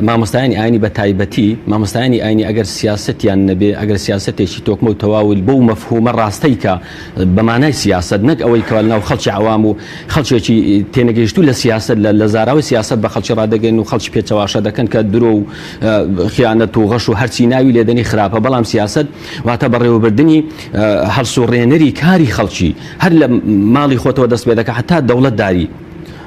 مامۆستایانی ئاینی بە تایبەتی مامۆستایانی ئاینی ئەگەر سیاسەتیان نەبێ ئەگەر سیاسەتێکی تۆکمە و تەواو بەو مەفهومە ڕاستەی کە بە مانای سیاسەت نەک ئەوەی کەوا لەناو خەڵکی عەوام و خەڵکێکی تێنەگەیشتوو لە سیاسەت لە لە زاراوەی سیاسەت بە خەڵکی ڕادەگەین و خەڵکی پێ چەواشە دەکەن کە درۆ و خیانەت و غەش و هەرچی ناوی لێدەنی خراپە بەڵام سیاسەت واتە بەڕێوەبردنی هەڵسوڕێنەری کاری خەڵکی هەر لە ماڵی خۆتەوە دەست پێ دەکات هەتا دەوڵەتداری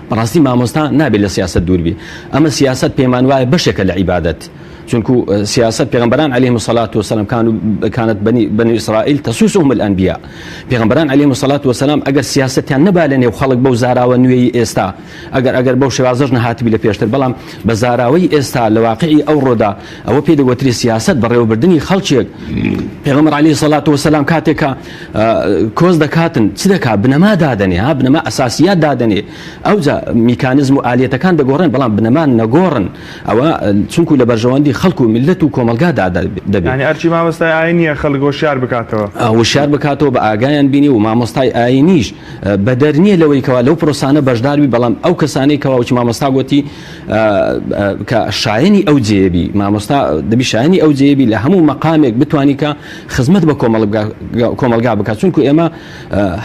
بەڕاستی مامۆستا نابێت لە سیاسەت دوور بی ئەمە سیاسەت پێمان وایە بەشێکە لە عیبادەت چونکو سیاسەت پێغەمبەران علیهم الصلاة والسلام كانوا كانت بني بني اسرائيل تسوسهم الانبیاء پێغەمبەران علیهم الصلاة والسلام ئەگەر سیاسەتیان نەبا لە نێو خەڵک بەو زاراوە نوێی ئێستا ئەگەر ئەگەر بەو شێوازەش نەهاتبی لە پێشتر بەڵام بە زاراوەی ئێستا لە واقعی ئەوڕۆدا ئەوە پێ دەگوتری سیاسەت بەڕێوەبردنی خەڵکێک پێغەمبەر علیه الصلاة والسلام کاتێک کە کۆز دەکاتن چ دەکات بنەما دادەنێ ها بنەما ئەساسیات دادەنێ ئەوجا میکانزم و ئالیەتەکان دەگۆڕێن بەڵام بنەما نەگۆڕن ئەوە چونکو لە بەرژەوەندی خەڵک و میللەت و کۆمەڵگا دا دەبێ. یانی ئەرکی مامۆستای ئاینیە خەڵک هۆشیار بکاتەوە. هۆشیار بکاتەوە بە ئاگایان بینی و مامۆستای ئاینیش بەدەر نیە لەوەی کەوا لەو پرۆسانە بەشدار بی بەڵام ئەو کەسانەی کەوا وەکی مامۆستا گۆتی کە شایەنی ئەو جێیە بی مامۆستا دەبی شایەنی ئەو جێیە بی لە هەموو مەقامێک بتوانی کە خزمەت بە کۆمەڵگا بکات چونکو ئێمە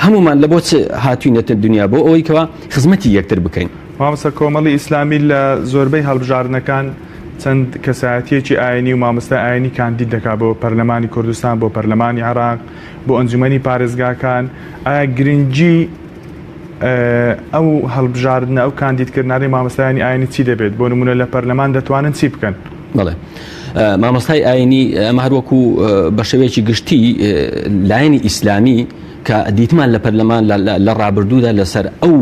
هەموومان لە بۆ چ هاتوینەتە دنیا بۆ ئەوەی کەوا خزمەتی یەکتر بکەین. مامۆستا کۆمەڵی ئیسلامی لە زۆربەی هەڵبژاردنەکان چەند کەسایەتیەکی ئاینی و مامۆستای ئاینی کاندید دەکات بۆ پەرلەمانی کوردستان بۆ پەرلەمانی عێراق بۆ ئەنجومەنی پارێزگاکان ئایا گرنگی ئەو هەڵبژاردنە ئەو کاندیدکردنانەی مامۆستایانی ئاینی چی دەبێت بۆ نمونە لە پەرلەمان دەتوانن چی بکەن؟ بەڵێ مامۆستای ئاینی ئەمە هەروەکو بە شێوەیەکی گشتی لایەنی ئیسلامی کە دیتمان لە پەرلەمان لە ڕابردوودا لەسەر ئەو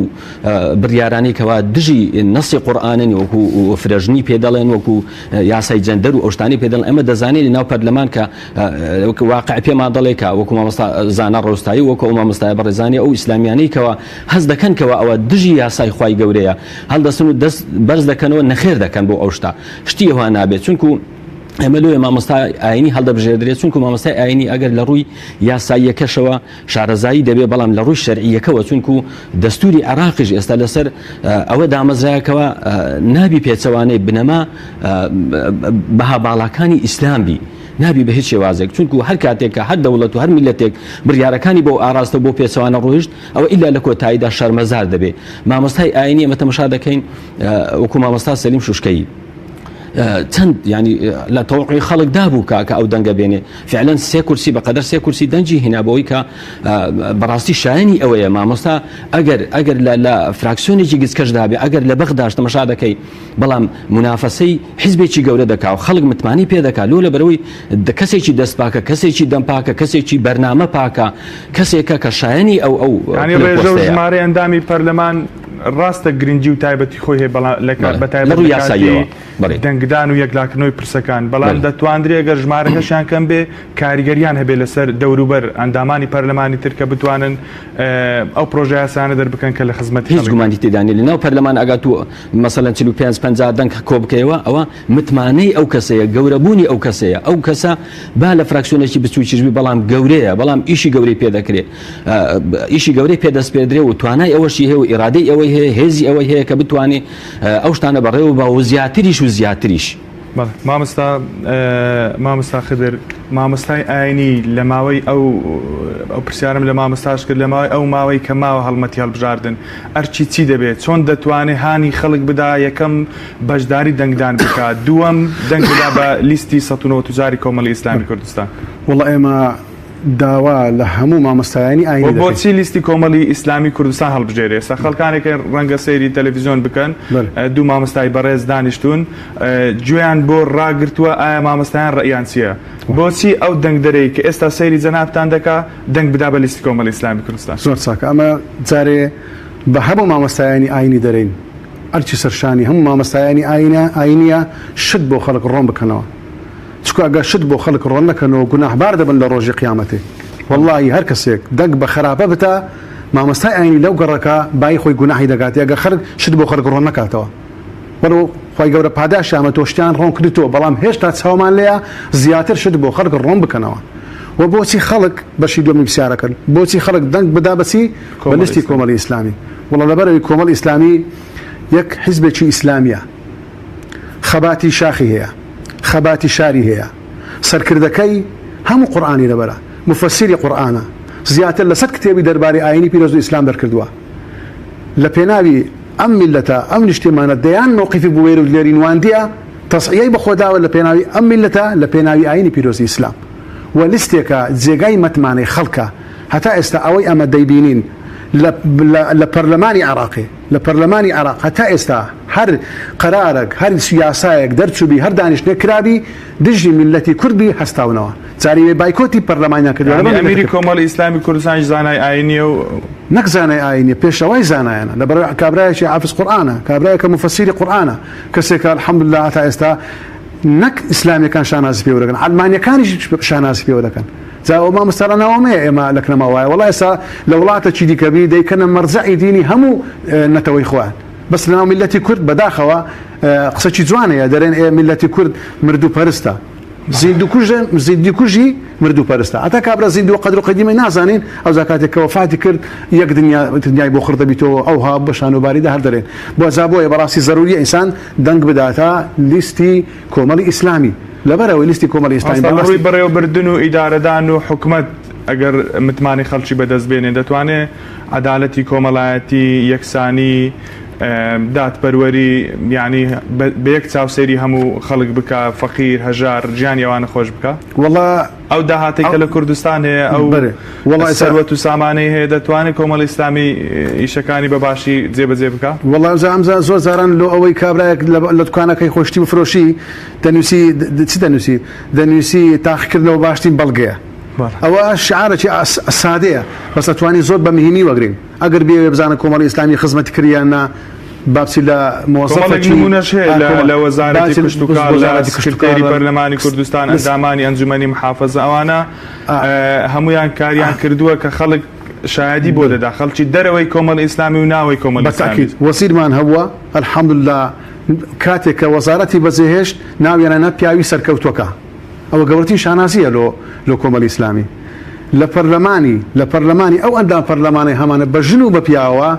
بڕیارانەی کەوا دژی نەسی قورئانن وەکو فرەژنی پێ دەڵێن وەکو یاسای جەندەر و ئەو شتانەی پێ دەڵێن ئێمە دەزانین لە ناو پەرلەمان کە واقع پێمان دەڵێ کە وەکو مامۆستا زانا ڕۆستایی وەکو ئەو مامۆستایە بەڕێزانی ئەو ئیسلامیانەی کەوا هەست دەکەن کەوا ئەوە دژی یاسای خوای گەورەیە هەڵدەستن و دەست بەرز دەکەنەوە نەخێر دەکەن بۆ ئەو شتە شتی ئەوها نابێت چونکو ئەمە لۆیە مامۆستای ئاینی هەڵدەبژێردرێت چونکو مامۆستای ئاینی ئەگەر لە ڕووی یاساییەکەشەوە شارەزایی دەبێت بەڵام لە ڕووی شەرعییەکەوە چونکو دەستوری عێراقیش ئێستا لەسەر ئەوە دامەزرایە کەوا نابی پێچەوانەی بنەما بەها باڵاکانی ئیسلام بی نابی بە هیچ شێوازێک چونکو هەر کاتێک کە هەر دەوڵەت و هەر میلەتێک بڕیارەکانی بۆ ئاراستە بۆ پێچەوانە ڕۆیشت ئەوە ئیلا لە کۆتاییدا شەرمەزار دەبێ مامۆستای ئاینی ئەمە تەمەشا دەکەین وەکو مامۆستا سەلیم شوشکەیی. چەند ینی لە تەوقعی خەڵک دابوو کە کە ئەو دەنگە بێنێ فعلەن سێ کورسی بەقەدەر سێ کورسی دەنگی هینا بۆی کە بەڕاستی شایانی ئەوەیە مامۆستا ئەگەر ئەگەر لە فراکسیۆنێکی گچکەشدا بێ ئەگەر لە بەغداش تەمەشا دەکەی بەڵام مونافەسەی حیزبێکی گەورە دەکا و خەڵک متمانەی پێ دەکا لۆ لەبەرەوەی کەسێکی دەست پاکە کەسێکی دەم پاکە کەسێکی بەرنامە پاکە کەسێکە کە شایەنی ئەو ئەو یانی ڕێژە و ژمارەی ئەندامی پەرلەمان ڕاستە گرنگی و تایبەتی خۆی هەیە بەڵام لە بە تایبەت لە کاتی دەنگدان و یەکلاکردنەوەی پرسەکان بەڵام دەتواندرێ گەر ژمارەکەشیان کەم بێ کاریگەریان هەبێ لەسەر دەوروبەر ئەندامانی پەرلەمانی تر کە بتوانن ئەو پرۆژە یاسایانە دەربکەن کە لە خزمەتی هیچ گومانی تێدا نیە لەناو پەرلەمان ئەگەر تو مەسەلەن 45 50 دەنگ کۆ بکەیەوە ئەوە متمانەی ئەو کەسەیە گەورەبوونی ئەو کەسەیە ئەو کەسە با لە فراکسیۆنێکی بچووکیش بی بەڵام گەورەیە بەڵام ئیشی گەورەی پێ دەکرێ ئیشی گەورەی پێ دەسپێردرێ و توانای ئەوەشی هەیە و ئیرادەی ئەوەی هەیە هێزی ئەوەی هەیە کە بتوانێ ئەو شتانە بەڕێوە بە و زیاتریش و زیاتریش. بەڵێ مامۆستا مامۆستا خدر مامۆستای ئاینی لە ماوەی ئەو ئەو پرسیارم لە مامۆستاش کرد لە ماوەی ئەو ماوەی کە ماوە هەڵمەتی هەڵبژاردن ئەرکی چی دەبێت چۆن دەتوانێت هانی خەڵک بدا یەکەم بەشداری دەنگدان بکات دووەم دەنگ بدا بە لیستی 194 کۆمەڵی ئیسلامی کوردستان؟ وەڵا ئێمە داوا لە هەموو مامۆستایانی ئاینی دەکەین. بۆچی لیستی کۆمەڵی ئیسلامی کوردستان هەڵبژێرێ؟ ئێستا خەڵکانێک هەن ڕەنگە سەیری تەلەفیزیۆن بکەن، دوو مامۆستای بەڕێز دانیشتوون، گوێیان بۆ ڕاگرتووە، ئایا مامۆستایان ڕەئیان چییە؟ بۆچی ئەو دەنگدەرەی کە ئێستا سەیری جەنابتان دەکا دەنگ بدا بە لیستی کۆمەڵی ئیسلامی کوردستان؟ زۆر چاکە، ئەمە جارێ بە هەموو مامۆستایانی ئاینی دەرێین، ئەرکی سەرشانی هەموو مامۆستایانی ئاینە ئاینییە شت بۆ خەڵک ڕۆن بکەنەوە. چونکە ئەگەر شت بۆ خەلک ڕۆن نەکەنەوە گوناهبار دەبن لە ڕۆژی قیامەتێ وەڵاهی هەر کەسێک دەنگ بە خەراپە بتا مامۆستای ئاینی لەو گەڕەکە بایی خۆی گوناهی دەگاتێ ئەگەر خەلک شت بۆ خەلک ڕۆن نەکاتەوە وەلو خوای گەورە پاداشتیان بە تۆ شتیان ڕۆن کردتەوە بەڵام هێشتا چاومان لێیە زیاتر شت بۆ خەلک ڕۆن بکەنەوە وە بۆچی خەڵک بەشی دووەمی پرسیارەکەن بۆچی خەڵک دەنگ بدا بەچی بە لیستی کۆمەڵی ئیسلامی وەڵا لەبەرئەوەی کۆمەڵی ئیسلامی یەک حیزبێکی ئیسلامیە خەباتی شاخی هەیە خەباتی شاری هەیە سەرکردەکەی هەموو قورئانی لەبەرە موفەسیری قورئانە زیاتر لە سەد کتێبی دەربارەی ئاینی پیرۆز و ئیسلام دەرکردووە لە پێناوی ئەم میللەتە ئەم نیشتیمانە دەیان مەوقیفی بوێر و دلێری نواندیە تەزحیەی بەخۆ داوە لە پێناوی ئەم میللەتە لە پێناوی ئاینی پیرۆزی ئیسلام و لیستێکە جێگای متمانەی خەڵکە هەتا ئێستا ئەوەی ئەمە دەیبینین لە لە پەرلەمانی عێراقی لە پەرلەمانی عێراق هەتا ئێستا هەر قەرارەک هەر یاسایەک دەرچوبی هەر دانیشتنێک کرابی دژی میللەتی کورد بی هەستاونەوە جاری وێ بایکۆتی پەرلەمانیان کردوە یانی ئەمیری کۆمەڵی ئیسلامی کوردستانیش زانای ئاینیە و. نەک زانای ئاینیە پێشەوای زانایانە لەبەر کابرایەکی حافز قورئانە کابرایەکە موفەسیری قورئانە کەسێکە الحمدللە هەتا ئێستا نەک ئیسلامیەکان شانازی پێوە دەکەن عەلمانیەکانیش شانازی پێوە دەکەن جا ئەو مامۆستا لە ناوەمەیە ئێمە لە کنەما وایە وەڵا ئێستا لە وڵاتەکی دیکە بی دەیکەنە مەرجەعی دینی هەموو نەتەوەی خۆیان بەس لەناو میللەتی کورد بەداخەوە قسەکی جوان هەیە دەرێن ئێ میللەتی کورد مردوو پەرستە زیندوو کوژە زیندوو کوژی مردوو پەرستە هەتا کابرا زیندوو قەدر و قەدیمەی نازانین ئەوجا کاتێک کە وەفاتی کرد یەک دنیا دنیای بۆ خڕ دەبیتەوە ئەوها بە شان و باریدا هەر دەرێن بۆ جا بۆیە بەڕاستی زەروریە ئینسان دەنگ بداتە لیستی کۆمەڵی ئیسلامی لەبەرئەوەی لیستی کۆمەڵی ئیسلامی مامۆستا لە ڕووی بەڕێوەبردن و ئیدارەدان و حکومەت ئەگەر متمانەی خەڵکی بەدەست بێنێ دەتوانێ عەدالەتی کۆمەڵایەتی، یەکسانی، دادپەروەری یانی بە یەک چاو سەیری هەموو خەڵک بکا، فەقیر، هەژار، ژیانی ئەوانە خۆش بکا؟ وەڵا ئەو داهاتەی کە لە کوردستان هەیە، ئەو سەروەت و سامانەی هەیە، دەتوانێت کۆمەڵی ئیسلامی ئیشەکانی بە باشی جێبەجێ بکا؟ وەڵا ئەمجا ئەمجا زۆر جاران لۆ ئەوەی کابرایەک لە دوکانەکەی خۆی شتی بفرۆشی دەنووسی چ دەنووسی؟ دەنووسی تاقیکردنەوە باشترین بەڵگەیە. ئەوە شعارێکی سادەیە بەس ئەتوانی زۆر بە مهیمی وەگرین ئەگەر بیەوێ بزانە کۆمەڵی ئیسلامی خزمەتی کرد یان نا با بچی لە کۆمەڵێک مۆزەفەکی نمونەش هەیە ئا لە کۆمەڵ لە با وەزارەتی بچی کشتوکاڵ لە وەزارەتی سکرتێری کشتوکاڵ پەرلەمانی کوردستان لە ئەندامانی ئەنجومەنی محافەزە ئەوانە ئا هەموویان ئا کاریان کردووە کە خەڵک شایەدی بۆ بەلێ دەدا خەڵکی دەرەوەی کۆمەڵی ئیسلامی و ناوەی کۆمەڵی بە ئیسلامی. تەئکید وەزیرمان هەبووە الحمدللە کاتێک کە وەزارەتی بەجێهێشت ناویانە نا پیاوی سەرکەوتوەکە. ئەوە گەورەترین شانازییە لۆ لۆ کۆمەڵی ئیسلامی. لە پەرلەمانی لە پەرلەمانی ئەو ئەندام پەرلەمانەی هەمانە بە ژن و بە پیاوە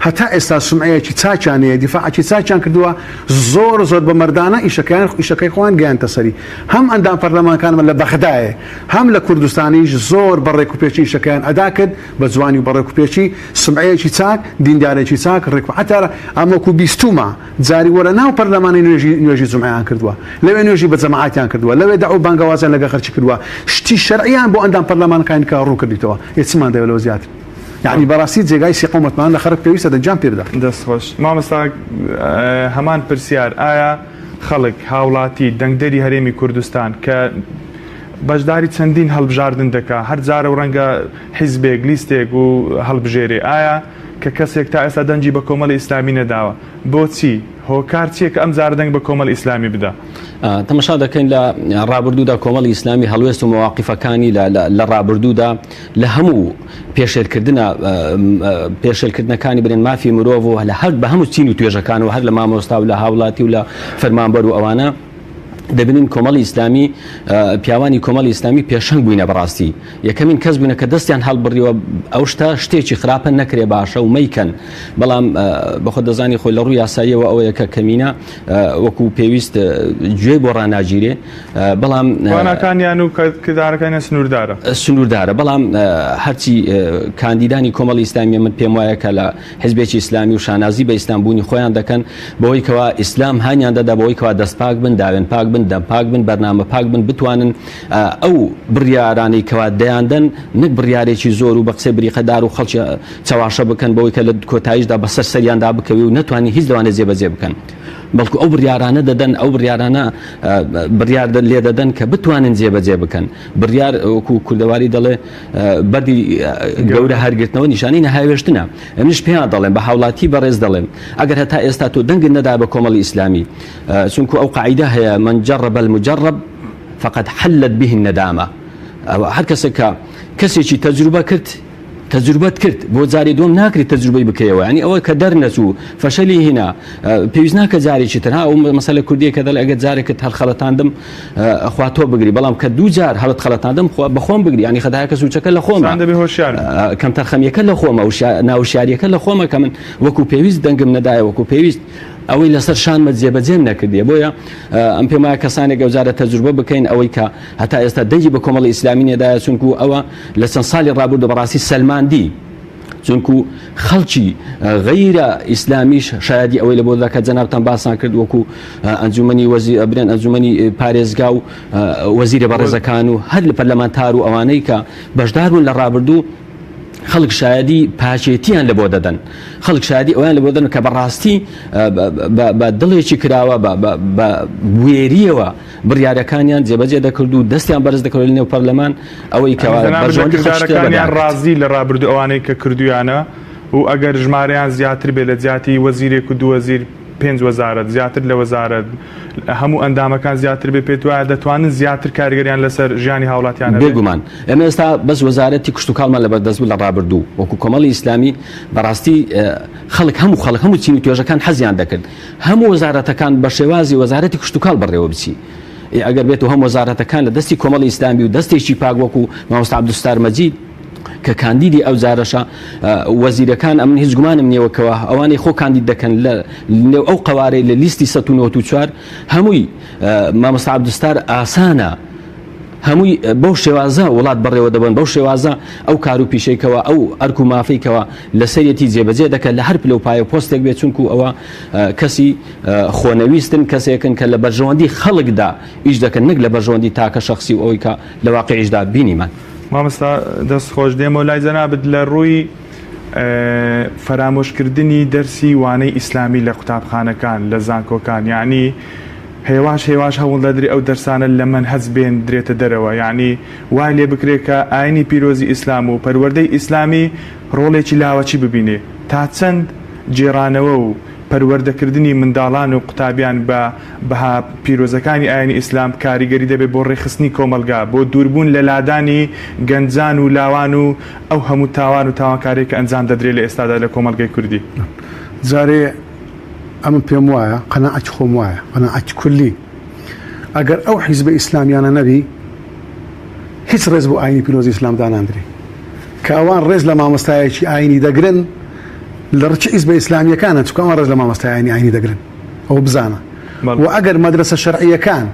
هەتا ئێستا سومعەیەکی چاکیان هەیە دیفاعەکی چاکیان کردووە زۆر زۆر بە مەردانە ئیشەکەیان ئیشەکەی خۆیان گەیاندتە سەری هەم ئەندام پەرلەمانکانمان لە بەغدایێ هەم لە کوردستانیش زۆر بە ڕێک و پێکی ئیشەکەیان ئەدا کرد بە جوانی و بە ڕێک و پێکی سومعەیەکی چاک دیندارێکی چاک ڕێک و حەتا ئەم وەکوو بیستوومە جاری وە لە ناو پەرلەمانی نوێژی نوێژی جومعەیان کردووە لەوێ نوێژی بە جەماعەتیان کردووە لەوێ دەعو بانگەوازیان لەگە خەرکی کردووە شتی شەرعیان بۆ ئەندام پەرلەمانەکانی کە ڕوون کردیتەوە ئێ چمان دەوێ لەوە زیاتر یەعنی بەڕاستی جێگای سیقە و متمانە لە خەرک پێویستە دەنگیان پێ بدا. دەست خۆش مامۆستا هەمان پرسیار ئایا خەڵک هاوڵاتی دەنگدەری هەرێمی کوردستان کە بەشداری چەندین هەڵبژاردن دەکا هەر جارە و ڕەنگە حیزبێک لیستێک و هەڵبژێرێ ئایا کە کەسێک تا ئێستا دەنگی بە کۆمەڵی ئیسلامی نەداوە بۆچی؟ هۆکار چیە کە ئەم جارە دەنگ بە کۆمەڵی ئیسلامی بدا؟ تەمەشا دەکەین لە ڕابردوودا کۆمەڵی ئیسلامی هەڵوێست و مەواقیفەکانی لە ڕابردوودا لە هەموو پێشێلکردنە پێشێلکردنەکانی برێن مافی مرۆڤ و لە هەر بە هەموو چین و توێژەکان و هەر لە مامۆستا و لە هاوڵاتی و لە فەرمانبەر و ئەوانە دەبینین کۆمەڵی ئیسلامی پیاوانی کۆمەڵی ئیسلامی پێشەنگ بووینە بەڕاستی یەکەمین کەس بووینە کە دەستیان هەڵبڕیوە ئەو شتە شتێکی خراپە نەکرێ باشە و مەیکەن بەڵام بەخۆ دەزانی خۆی لە ڕووی یاساییەوە ئەوەیە کە کەمینە وەکو پێویست گوێی بۆ ڕاناگیرێ بەڵام تواناکانیان و کردارەکانیان سنووردارە سنووردارە بەڵام هەرچی کاندیدانی کۆمەڵی ئیسلامیە من پێم وایە کە لە حزبێکی ئیسلامی و شانازی بە ئیسلام بوونی خۆیان دەکەن بەوەی کەوا ئیسلام هانیان دەدا بەوەی کەوا دەست پاک بن داوێن پاک بن دەم پاک بن بەرنامە پاک بن بتوانن ئەو بڕیارانەی کەوا دەیاندەن نەک بڕیارێکی زۆر و بە قسەی بریقەدار و خەڵکی چەواشە بکەن بەوەی کە لە کۆتاییشدا بەسەر سەریاندا بکەوێ و نەتوانین هیچ لەوانە جێبەجێ بکەن بەڵکو ئەو بڕیارانە دەدەن ئەو بڕیارانە بڕیار لێ دەدەن کە بتوانن جێبەجێ بکەن بڕیار وەکو کوردەواری دەڵێ بەردی گەورە هەرگرتنەوە نیشانەی نەهاوێشتنە. ئەمنیش پێیان دەڵێم، بە هاوڵاتی بەڕێز دەڵێم، ئەگەر هەتا ئێستا تۆ دەنگت نەدا بە کۆمەڵی ئیسلامی، چونکو ئەو قاعیدە هەیە، من جرب المجرب فقد حلت به الندامە، هەر کەسێک کە کەسێکی تەجروبە کرد، تەجروبەت کرد بۆ جاری دووەم ناکرێت تەجروبەی بکەیەوە، یانی ئەوە کە دەرنەچوو فەشەلی هینا پێویست ناکە جارێکی تر، ها ئەو مەسەلە کوردیە کە دەڵێ ئەگەر جارێکت هەڵخەڵەتاندم خوا تۆ بگری بەڵام کە دوو جار هەڵت خەڵەتاندم خوا بەخۆم بگری ینی خەتایەکە سوچەکە لە خۆمە دەبێ هۆشیار کەمتەرخەمیەکە لە خۆمە ناوشیاریەکە لە خۆمە کە من وەکو پێویست دەنگم نەدایە وەکو پێویست ئەوەی لەسەر شانمە جێبەجێم نەکردیە بۆیە ئەم پێم وایە کەسانێک ئەوجارە تەجروبە بکەین ئەوەی کە هەتا ئێستا دەنگی بە کۆمەڵی ئیسلامی نەدایە چونکو ئەوە لە چەند ساڵی ڕابردوو بەڕاستی سەلماندی چونکو خەڵکی غەیرە ئیسلامیش شایەدی ئەوەی لە بۆدا کە جەنابتان باسان کرد وەکو ئەنجومەنی وەزیر برێن ئەنجومەنی پارێزگا و وەزیرە بەڕێزەکان و هەر لە پەرلەمانتار و ئەوانەی کە بەشدار بوون لە ڕابردوو خەڵک شایەدی پاکێتیان لە بۆ دەدەن خەڵک شایەدی ئەویان لە بۆ دەن کە بەڕاستی بە دڵێکی کراوە بە بوێریەوە بڕیارەکانیان جێبەجێ دەکرد و دەستیان بەرز دەکرد لە نێو پەرلەمان ئەوەی کە بەرژەوەندی خەڵکی تێدا کردارەکانیان ڕازی لە ڕابردوو ئەوانەی کە کردویانە و ئەگەر ژمارەیان زیاتر بێت لە جیاتی وەزیرێک و دوو وەزیر پێنج وەزارەت زیاتر لە وەزارەت هەموو ئەندامەکان زیاتر بێت پێت وایە دەتوانن زیاتر کاریگەریان لەسەر ژیانی هاوڵاتیان هەبێت؟ بێگومان ئێمە ئێستا بەس وەزارەتی کشتوکاڵمان لەبەردەست بوو لە ڕابردوو وەکو کۆمەڵی ئیسلامی بەڕاستی خەڵک هەموو خەڵک هەموو چین و توێژەکان حەزیان دەکرد هەموو وەزارەتەکان بە شێوازی وەزارەتی کشتوکاڵ بەڕێوە بچی. ئێ ئەگەر بێت و هەم وەزارەتەکان لە دەستی کۆمەڵی ئیسلامی و دەستێکی پاک وەکو مامۆستا عەبدولستار مەجید کە کاندیدی ئەو جارەشە وەزیرەکان ئەمن هیچ گومانم نییە کەوا ئەوانەی خۆ کاندید دەکەن لە نێو ئەو قەوارەی لە لیستی 194 هەمووی مامۆستا عەبدولستار ئاسانە هەمووی بەو شێوازە وڵات بەڕێوە دەبەن، بەو شێوازە ئەو کار و پیشەی کەوا ئەو ئەرک و مافەی کەوا لەسەریەتی جێبەجێ دەکات لە هەر پلە و پایە و پۆستێک بێت، چونکو ئەوە کەسی خۆنەویستن، کەسێکن کە لە بەرژەوەندی خەڵکدا ئیش دەکەن نەک لە بەرژەوەندی تاکە شەخسی و ئەوەی کە لە واقیعیشدا بینیمان. مامۆستا دەست خۆش، دێمەوە لای جەنابت لە ڕووی فەرامۆشکردنی دەرسی وانەی ئیسلامی لە قوتابخانەکان لە زانکۆکان یانی هێواش هێواش هەوڵ دەدرێ ئەو دەرسانە لە مەنهەج بێندرێتە دەرەوە یانی وای لێ بکرێ کە ئاینی پیرۆزی ئیسلام و پەروەردەی ئیسلامی ڕۆڵێکی لاوەکی ببینێ تا چەند گێڕانەوە و پەروەردەکردنی منداڵان و قوتابیان بە بەها پیرۆزەکانی ئاینی ئیسلام کاریگەری دەبێت بۆ ڕێکخستنی کۆمەڵگا بۆ دووربوون لە لادانی گەنجان و لاوان و ئەو هەموو تاوان و تاوانکاریەی کە ئەنجام دەدرێت لە ئێستادا لە کۆمەڵگەی کوردی. جارێ ئەمن پێم وایە، قەناعەتی خۆم وایە، قەناعەتی کولی، ئەگەر ئەو حیزبە ئیسلامیانە نەبی، هیچ ڕێز بۆ ئاینی پیرۆزی ئیسلام داناندرێ کە ئەوان ڕێز لە مامۆستایەکی ئاینی دەگرن لە ڕچ حیزبە ئیسلامیەکانە چونکە ئەوان ڕێز لە مامۆستایانی ئاینی دەگرن ئەوە بزانە و ئەگەر مەدرەسە شەرعیەکان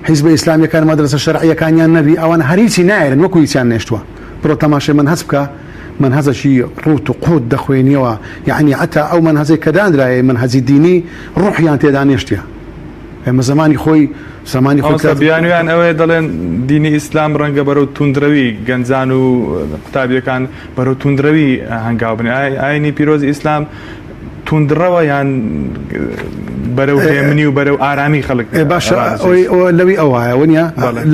حیزبە ئیسلامیەکان مەدرەسە شەرعیەکانیان نەبی ئەوان هەر هیچی نایەرن وەکو هیچیان نێشتووە بڕۆ تەماشای مەنهەج بکە مەنهەجەکی ڕووت و قووت دەخوێنیەوە یەعنی عەتا ئەو مەنهەجەی کە دانرایە مەنهەجی دینی ڕوحیان تێدا نێشتیە ئێمە زمانی خۆی زمانی خۆی مامۆستا بیانویان ئەوەیە دەڵێن دینی ئیسلام ڕەنگە بەرەو توندڕەوی گەنجان و قوتابیەکان بەرەو توندڕەوی هەنگاو بنێ ئاینی پیرۆزی ئیسلام توندڕەوە یان بەرەو هێمنی و بەرەو ئارامی خەڵک باشە لەوی ئەوایە وەنیە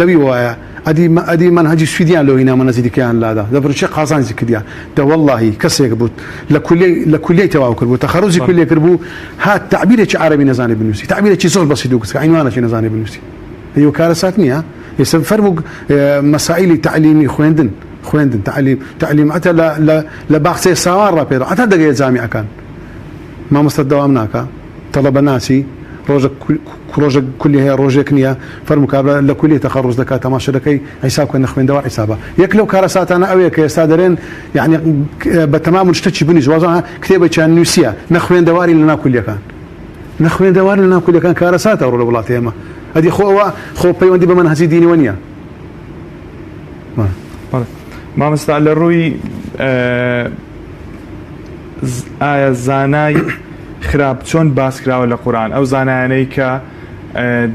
لەوی وایە ئەدی ئەدی مەنهەجی سویدیان لۆ هینا مەنهەجی دیکەیان لادا دەبڕ چێ قازانجی کردیا دە وەڵڵاهی کەسێک بوو لە کولیەی لە کولیەی تەواو کرد بوو تەخەروجی کولیە کرد بوو هات تەعبیرێکی عەرەبی نەزانێ بنووسی تەعبیرێکی زۆر بەسیت و گچکە عینوانێکی نەزانێ بنووسی ئەیوە کارەسات نییە ئێستا فەرموو مەسائیلی تەعلیمی خوێندن خوێندن تەعلیم تەعلیم عەتا لە لە لە باخچەی ساوان ڕاپێرە عەتا دەگەیە جامیعەکان مامۆستا دەوام ناکا تەڵەبە ناچی ڕۆژە ڕۆژێک کولی هەیە ڕۆژێک نییە فەرموو کابرا لە کولی تەخەڕوز دەکات تەماشا دەکەی حیساب کە نەخوێندەوار حیسابە یەک لەو کارەساتانە ئەوەیە کە ئێستا دەرێن یعنی بە تەمام شتەکی بنیش وازان کتێبێکیان نووسیە نەخوێندەواری لە ناو کولیەکان نەخوێندەوار لە ناو کولیەکان کارەساتە ڕۆ لە وڵاتی ئێمە ئەدی خۆ ئەوە خۆ پەیوەندی بە مەنهەجی دینیوە نییە. مامۆستا لە ڕووی ئایا زانای خراپ چۆن باس کراوە لە قورئان ئەو زانایانەی کە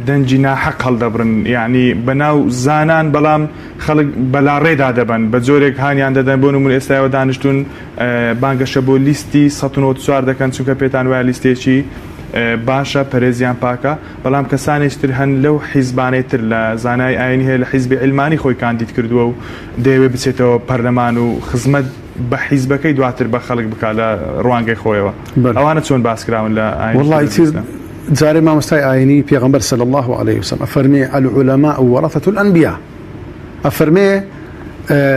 دەنگی ناحەق هەڵدەبڕن یعنی بەناو زانان بەڵام خەڵک بەلاڕێدا دەبەن بە جۆرێک هانیان دەدەن بۆ نمون ئێستاەوە دانیشتون بانگەشە بۆ لیستی 1940 دەکەن چونکە پێتان وایە لیستێکی باشە پەرێزیان پاکە بەڵام کەسانێکی تر هەن لەو حیزبانەی تر لە زانای ئاینی هەیە لە حیزبی عیلمانی خۆی کاندید کردووە و دەیەوێت بچێتەوە پەرلەمان و خزمەت بە حیزبەکەی دواتر بە خەڵک بکات لە ڕوانگەی خۆیەوە ئەوانە چۆن باس کراون لە ئاینی وەڵڵا ئیتر جارێ مامۆستای ئاینی پێغەمبەر صلی اللە علیه وسلم ئەفەرمێ العلماء ورثة الانبیاء ئەفەرمێ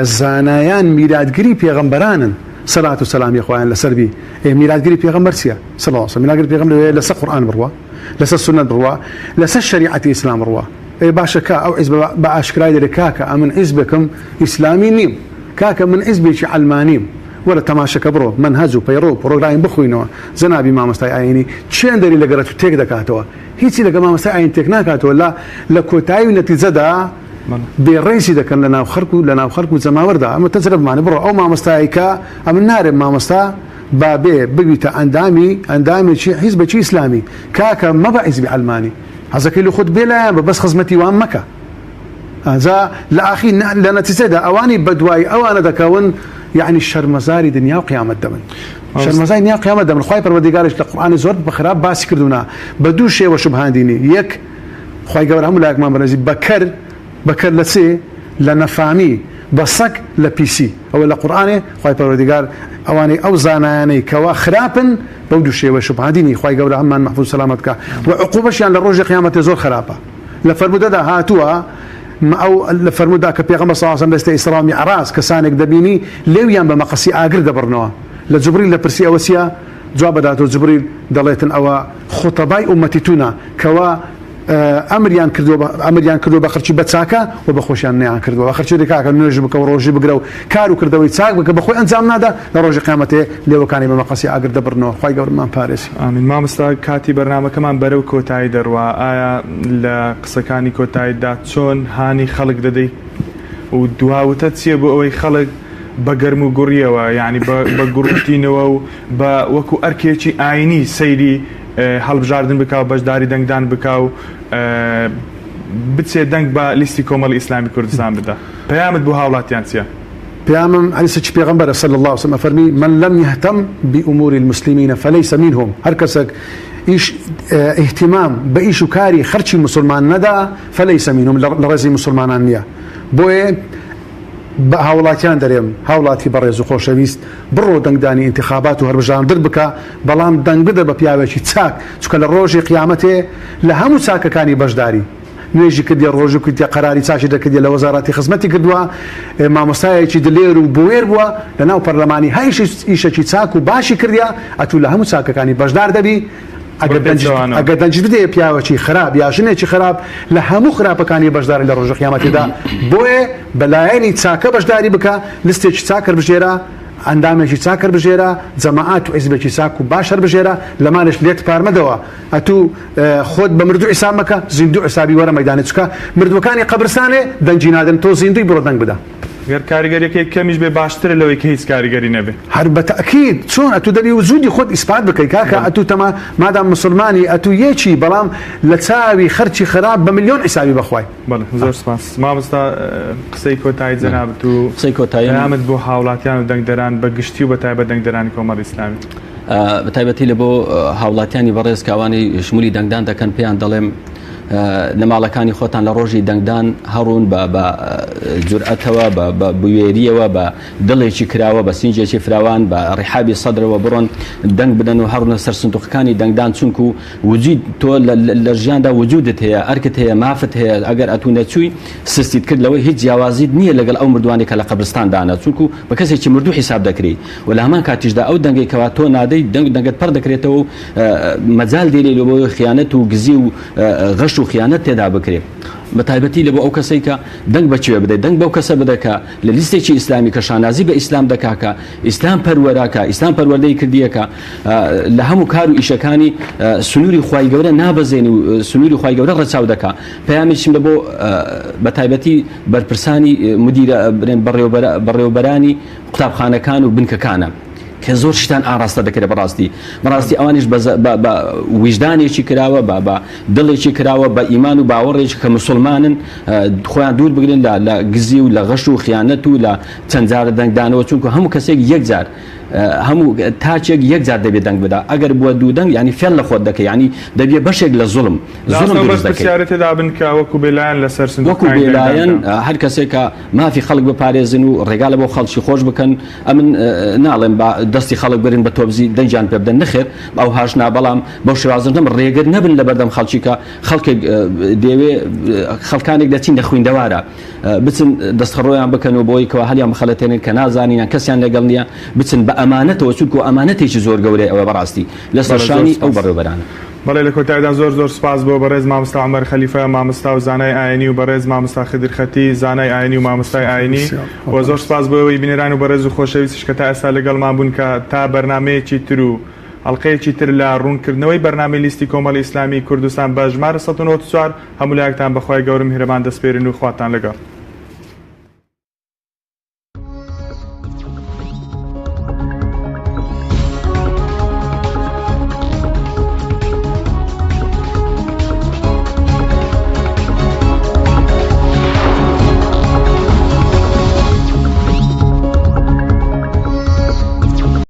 زانایان میراتگری پێغەمبەرانن سەلات و سەلامی خوایان لەسەر بی ئێ میراتگری پێغەمبەر چییە صلی الله علیه وسلم میراتگری پێغەمبەر لەسەر قورئان بڕوا لەسەر سوننەت بڕوا لەسەر شەریعەتی ئیسلام بڕوا ئێ باشە کا ئەو حیزبە بە ئاشکرای دەرێ کاکە ئەمن حیزبێکم ئیسلامی نیم کاکە من حیزبێکی عەلمانیم وەرە تەماشەکە بڕۆ مەنهەج و پەیڕەو و پڕۆگرامی بخوینەوە جەنابی مامۆستای ئایینی چێن دەری لەگەڵ تو تێک دەکاتەوە هیچی لەگەڵ مامۆستای ئایین تێک ناکاتەوە لە لە کۆتایی و نەتیجەدا بێ ڕێزی دەکەن لە ناو خەڵک و لە ناو خەڵک و جەماوەردا ئەمە تەجرەبمانە بڕۆ ئەو مامۆستایەی کە ئەمن نارێم مامۆستا با بێ ببیتە ئەندامی ئەندامێکی حیزبێکی ئیسلامی کاکە مەبە حیزبی عەلمانی حەزەکەی لە خۆت بێ لایەن بە بەس خزمەتی وان مەکە ئەجا لە ئاخی لە نەتیجەدا ئەوانی بەدوای ئەوانە دەکەون یعنی شەرمەزاری دنیا و قیامەت دەبن شەرمەزاری دنیا و قیامەت دەبن خوای پەروەردگاریش لە قورئانی زۆر بە خراپ باسی کردوونە بە دوو شێوە شوبهاندینی یەک خوای گەورە هەموو لایەکمان بەڕێزی بەکەر بەکەر لە چێ لە نەفامی بە سەگ لە پیسی ئەوە لە قورئانێ خوای پەروەردگار ئەوانەی ئەو زانایانەی کەوا خراپن بەو دوو شێوە شوبهاندینی خوای گەورە هەممان مەحفوظ سەلامەت بکا و عقوبەشیان لە ڕۆژی قیامەتێ زۆر خراپە لە فەرموودەدا هاتووە ئەو لە فەرموودا کە پێغەمبەر صلی اللە علیه و سلم لە ئیسرا و میعراج کەسانێک دەبینی لێویان بە مەقەسی ئاگر دەبڕنەوە لە جبریل دەپرسی ئەوە چییە جواب دەداتەوە جبریل دەڵێتن ئەوە خوتەبای ئومەتی تونە کەوا ئەمریان کردووە بە ئەمریان کردووە بە خەرچی بە چاکە و بە خۆشیان نەیان کردووە بە خەرچی دەکا کە نوێژ بکە و ڕۆژی بگرە و کار و کردەوەی چاک بکە بە خۆی ئەنجام نادا لە ڕۆژی قیامەتێ لێوەکانی بە مەقەسی ئاگر دەبڕنەوە خوای گەورەمان پارێزی. ئامین مامۆستا کاتی بەرنامەکەمان بەرەو کۆتایی دەڕوا ئایا لە قسەکانی کۆتاییتدا چۆن هانی خەڵک دەدەی و دوا وتەت چیە بۆ ئەوەی خەڵک بە گەرم و گوڕیەوە یانی بە گوڕوتینەوە و بە وەکو ئەرکێکی ئاینی سەیری هەڵبژاردن بکا و بەشداری دەنگدان بکا و بچێ دەنگ بە لیستی کۆمەڵی ئیسلامی کوردستان بدا پەیامت بۆ هاوڵاتیان چیە؟ پەیامم حەدیسێکی پێغەمبەرە صلی اللە علیە وسلم ئەفەرمی من لم یهتم بامور المسلمین فلیس منهم هەر کەسێک ئیش اهتمام بە ئیش و کاری خەرچی موسڵمان نەدا فلیس منهم لە ڕێزی موسڵمانان نییە بۆیە بە هاوڵاتیان دەرێم هاوڵاتی بەڕێز و خۆشەویست بڕۆ دەنگدانی ئینتخابات و هەربژاردن بکە بەڵام دەنگ بدە بە پیاوێکی چاک چونکە لە ڕۆژی قیامەتێ لە هەموو چاکەکانی بەشداری نوێژی کردیە ڕۆژوو کردیە قەراری چاکی دەرکردیە لە وەزاراتی خزمەتی کردووە مامۆستایەکی دلێر و بوێر بووە لە ناو پەرلەمانی هەر ئیشەکی چاک و باشی کردیە ئەتوو لە هەموو چاکەکانی بەشدار دەبی. ئەگەر ئەگەر دەنگیش بدەیە پیاوەکی خراپ یا ژنێکی خراپ لە هەموو خراپەکانی بەشداری لە ڕۆژە قیامەتێدا بۆیە بەلایەنی چاکە بەشداری بکە لستێکی چاک هەربژێرە ئەندامێکی چاک هەربژێرە جەماعات و حیزبێکی چاک و باش هەربژێرە لەمانش لێت پارمەدەوە ئەتوو خۆت بە مردوو حیساب مەکە زیندوو حیسابی وەرە مەیدانێ چونکە مردووەکانی قەبرستانێ دەنگی نادەن تۆ زیندووی بڕۆ دەنگ بدە. گەر کاریگەریەکەی کەمیش بێ باشترە لەوەی کە هیچ کاریگەری نەبێ. هەر بە تەئکید چۆن ئەتوو دەبی وجودی خۆت ئیسپات بکەی کاکە ئەتوو تەما مادام موسڵمانی ئەتوو یەکی بەڵام لە چاوی خەرکی خراپ بە ملیۆن حیسابی بەخوای. بەڵێ زۆر سپاس مامۆستا قسەی کۆتایی جەنابت و قسەی کۆتاییم پەیامت بۆ هاوڵاتیان و دەنگدەران بە گشتی و بە تایبەت دەنگدەرانی کۆمەڵی ئیسلامی. بە تایبەتی لە بۆ هاوڵاتیانی بەڕێز کە ئەوانەی شمولی دەنگدان دەکەن پێیان دەڵێم لە ماڵەکانی خۆتان لە ڕۆژی دەنگدان هەڕوون بە بە جورئەتەوە بە بە بوێریەوە بە دڵێکی کراوە بە سینجێکی فراوان بە ڕیحابی سەدرەوە بڕۆن دەنگ بدەن و هەڕنە سەر سندوقەکانی دەنگدان چونکو وجود تۆ لە ژیاندا وجودت هەیە ئەرکت هەیە مافت هەیە ئەگەر ئەتوو نەچووی سستیت کرد لەوەی هیچ جیاوازیت نییە لەگەڵ ئەو مردوانی کە لە قەبرستاندانە چونکو بە کەسێکی مردوو حیساب دەکری و لە هەمان کاتیشدا ئەو دەنگەی کەوا تۆ نادەی دەنگ دەنگت پەڕ دەکرێتەوە و مەجال دێنێ لۆ بۆی خیانەت و گزی و غەش و خیانەت تێدا بکرێ بە تایبەتی لە بۆ ئەو کەسەی کە دەنگ بە کوێ بدەیت دەنگ بەو کەسە بدە کە لە لیستێکی ئیسلامی کە شانازی بە ئیسلام دەکا کە ئیسلام پەروەرە کە ئیسلام پەروەردەی کردیە کە لە هەموو کار و ئیشەکانی سنووری خوای گەورە نابەزێنی و سنووری خوای گەورە ڕەچاو دەکا پەیامێکیم لە بۆ بە تایبەتی بەرپرسانی مدیرە برێن بەڕێوەبەرانی قوتابخانەکان و بنکەکانە کە زۆر شتان ئاراستە دەکرێت بەڕاستی بەڕاستی ئەوانیش بە ویژدانێکی کراوە بە بە دڵێکی کراوە بە ئیمان و باوەڕێکی کە مسلمانن خۆیان دوور بگرن لە لە گزی و لە غەش و خیانەت و لە چەند جارە دەنگدانەوە چونکە هەموو کەسێک یەک جار هەموو تاچێک یەک جار دەبێت دەنگ بدا ئەگەر بووە دوو دەنگ ینی فێل لە خۆت دەکەی ینی دەبێ بەشێک لە زوڵم زوڵم دروست دەکەی پرسیارە تێدا بن کە وەکو بێلایەن لەسەر وەکو بێلایەن هەر کەسێک کە مافی خەڵک بپارێزن و ڕێگا لە بۆ خەڵکی خۆش بکەن ئەمن ناڵێم با دەستی خەڵک برن بە تۆبزی دەنگیان پێ بدەن نەخێر ئەو هاش نا بەڵام بەو شێوازە نەم ڕێگر نەبن لە بەردەم خەڵکی کە خەڵکێک دەیەوێ خەڵکانێک دەچین لە خویندەوارە بچن دەستخەڕۆیان بکەن و بۆی کەوا هەلیان بخەلەتێنن کە نازانین یان کەسیان لەگەڵ نییە بچن بە ئەمانەتەوە چونکو ئەمانەتێکی زۆر گەورەیە ئەوە بەڕاستی لەسەر شانی ئەو بەڕێوبەرانە. بەڵێ لە کۆتایدا زۆر زۆر سوپاس بۆ بەڕێز مامۆستا عومەر خەلیفە مامۆستا و زانای ئاینی و بەڕێز مامۆستا خدر خەتی زانای ئاینی و مامۆستای ئاینی و زۆر سوپاس بۆ ئێوەی بینەران و بەڕێز و خۆشەویستیش کە تا ئێستا لەگەڵمان بوون کە تا بەرنامەیەکی تر و ئەڵقەیەکی تر لە ڕوونکردنەوەی بەرنامەی لیستی کۆمەڵی ئیسلامی کوردستان بە ژمارە 194 هەموو لایەکتان بە خوای گەورە میهرەبان دەسپێرین و خواتان لەگەڵ.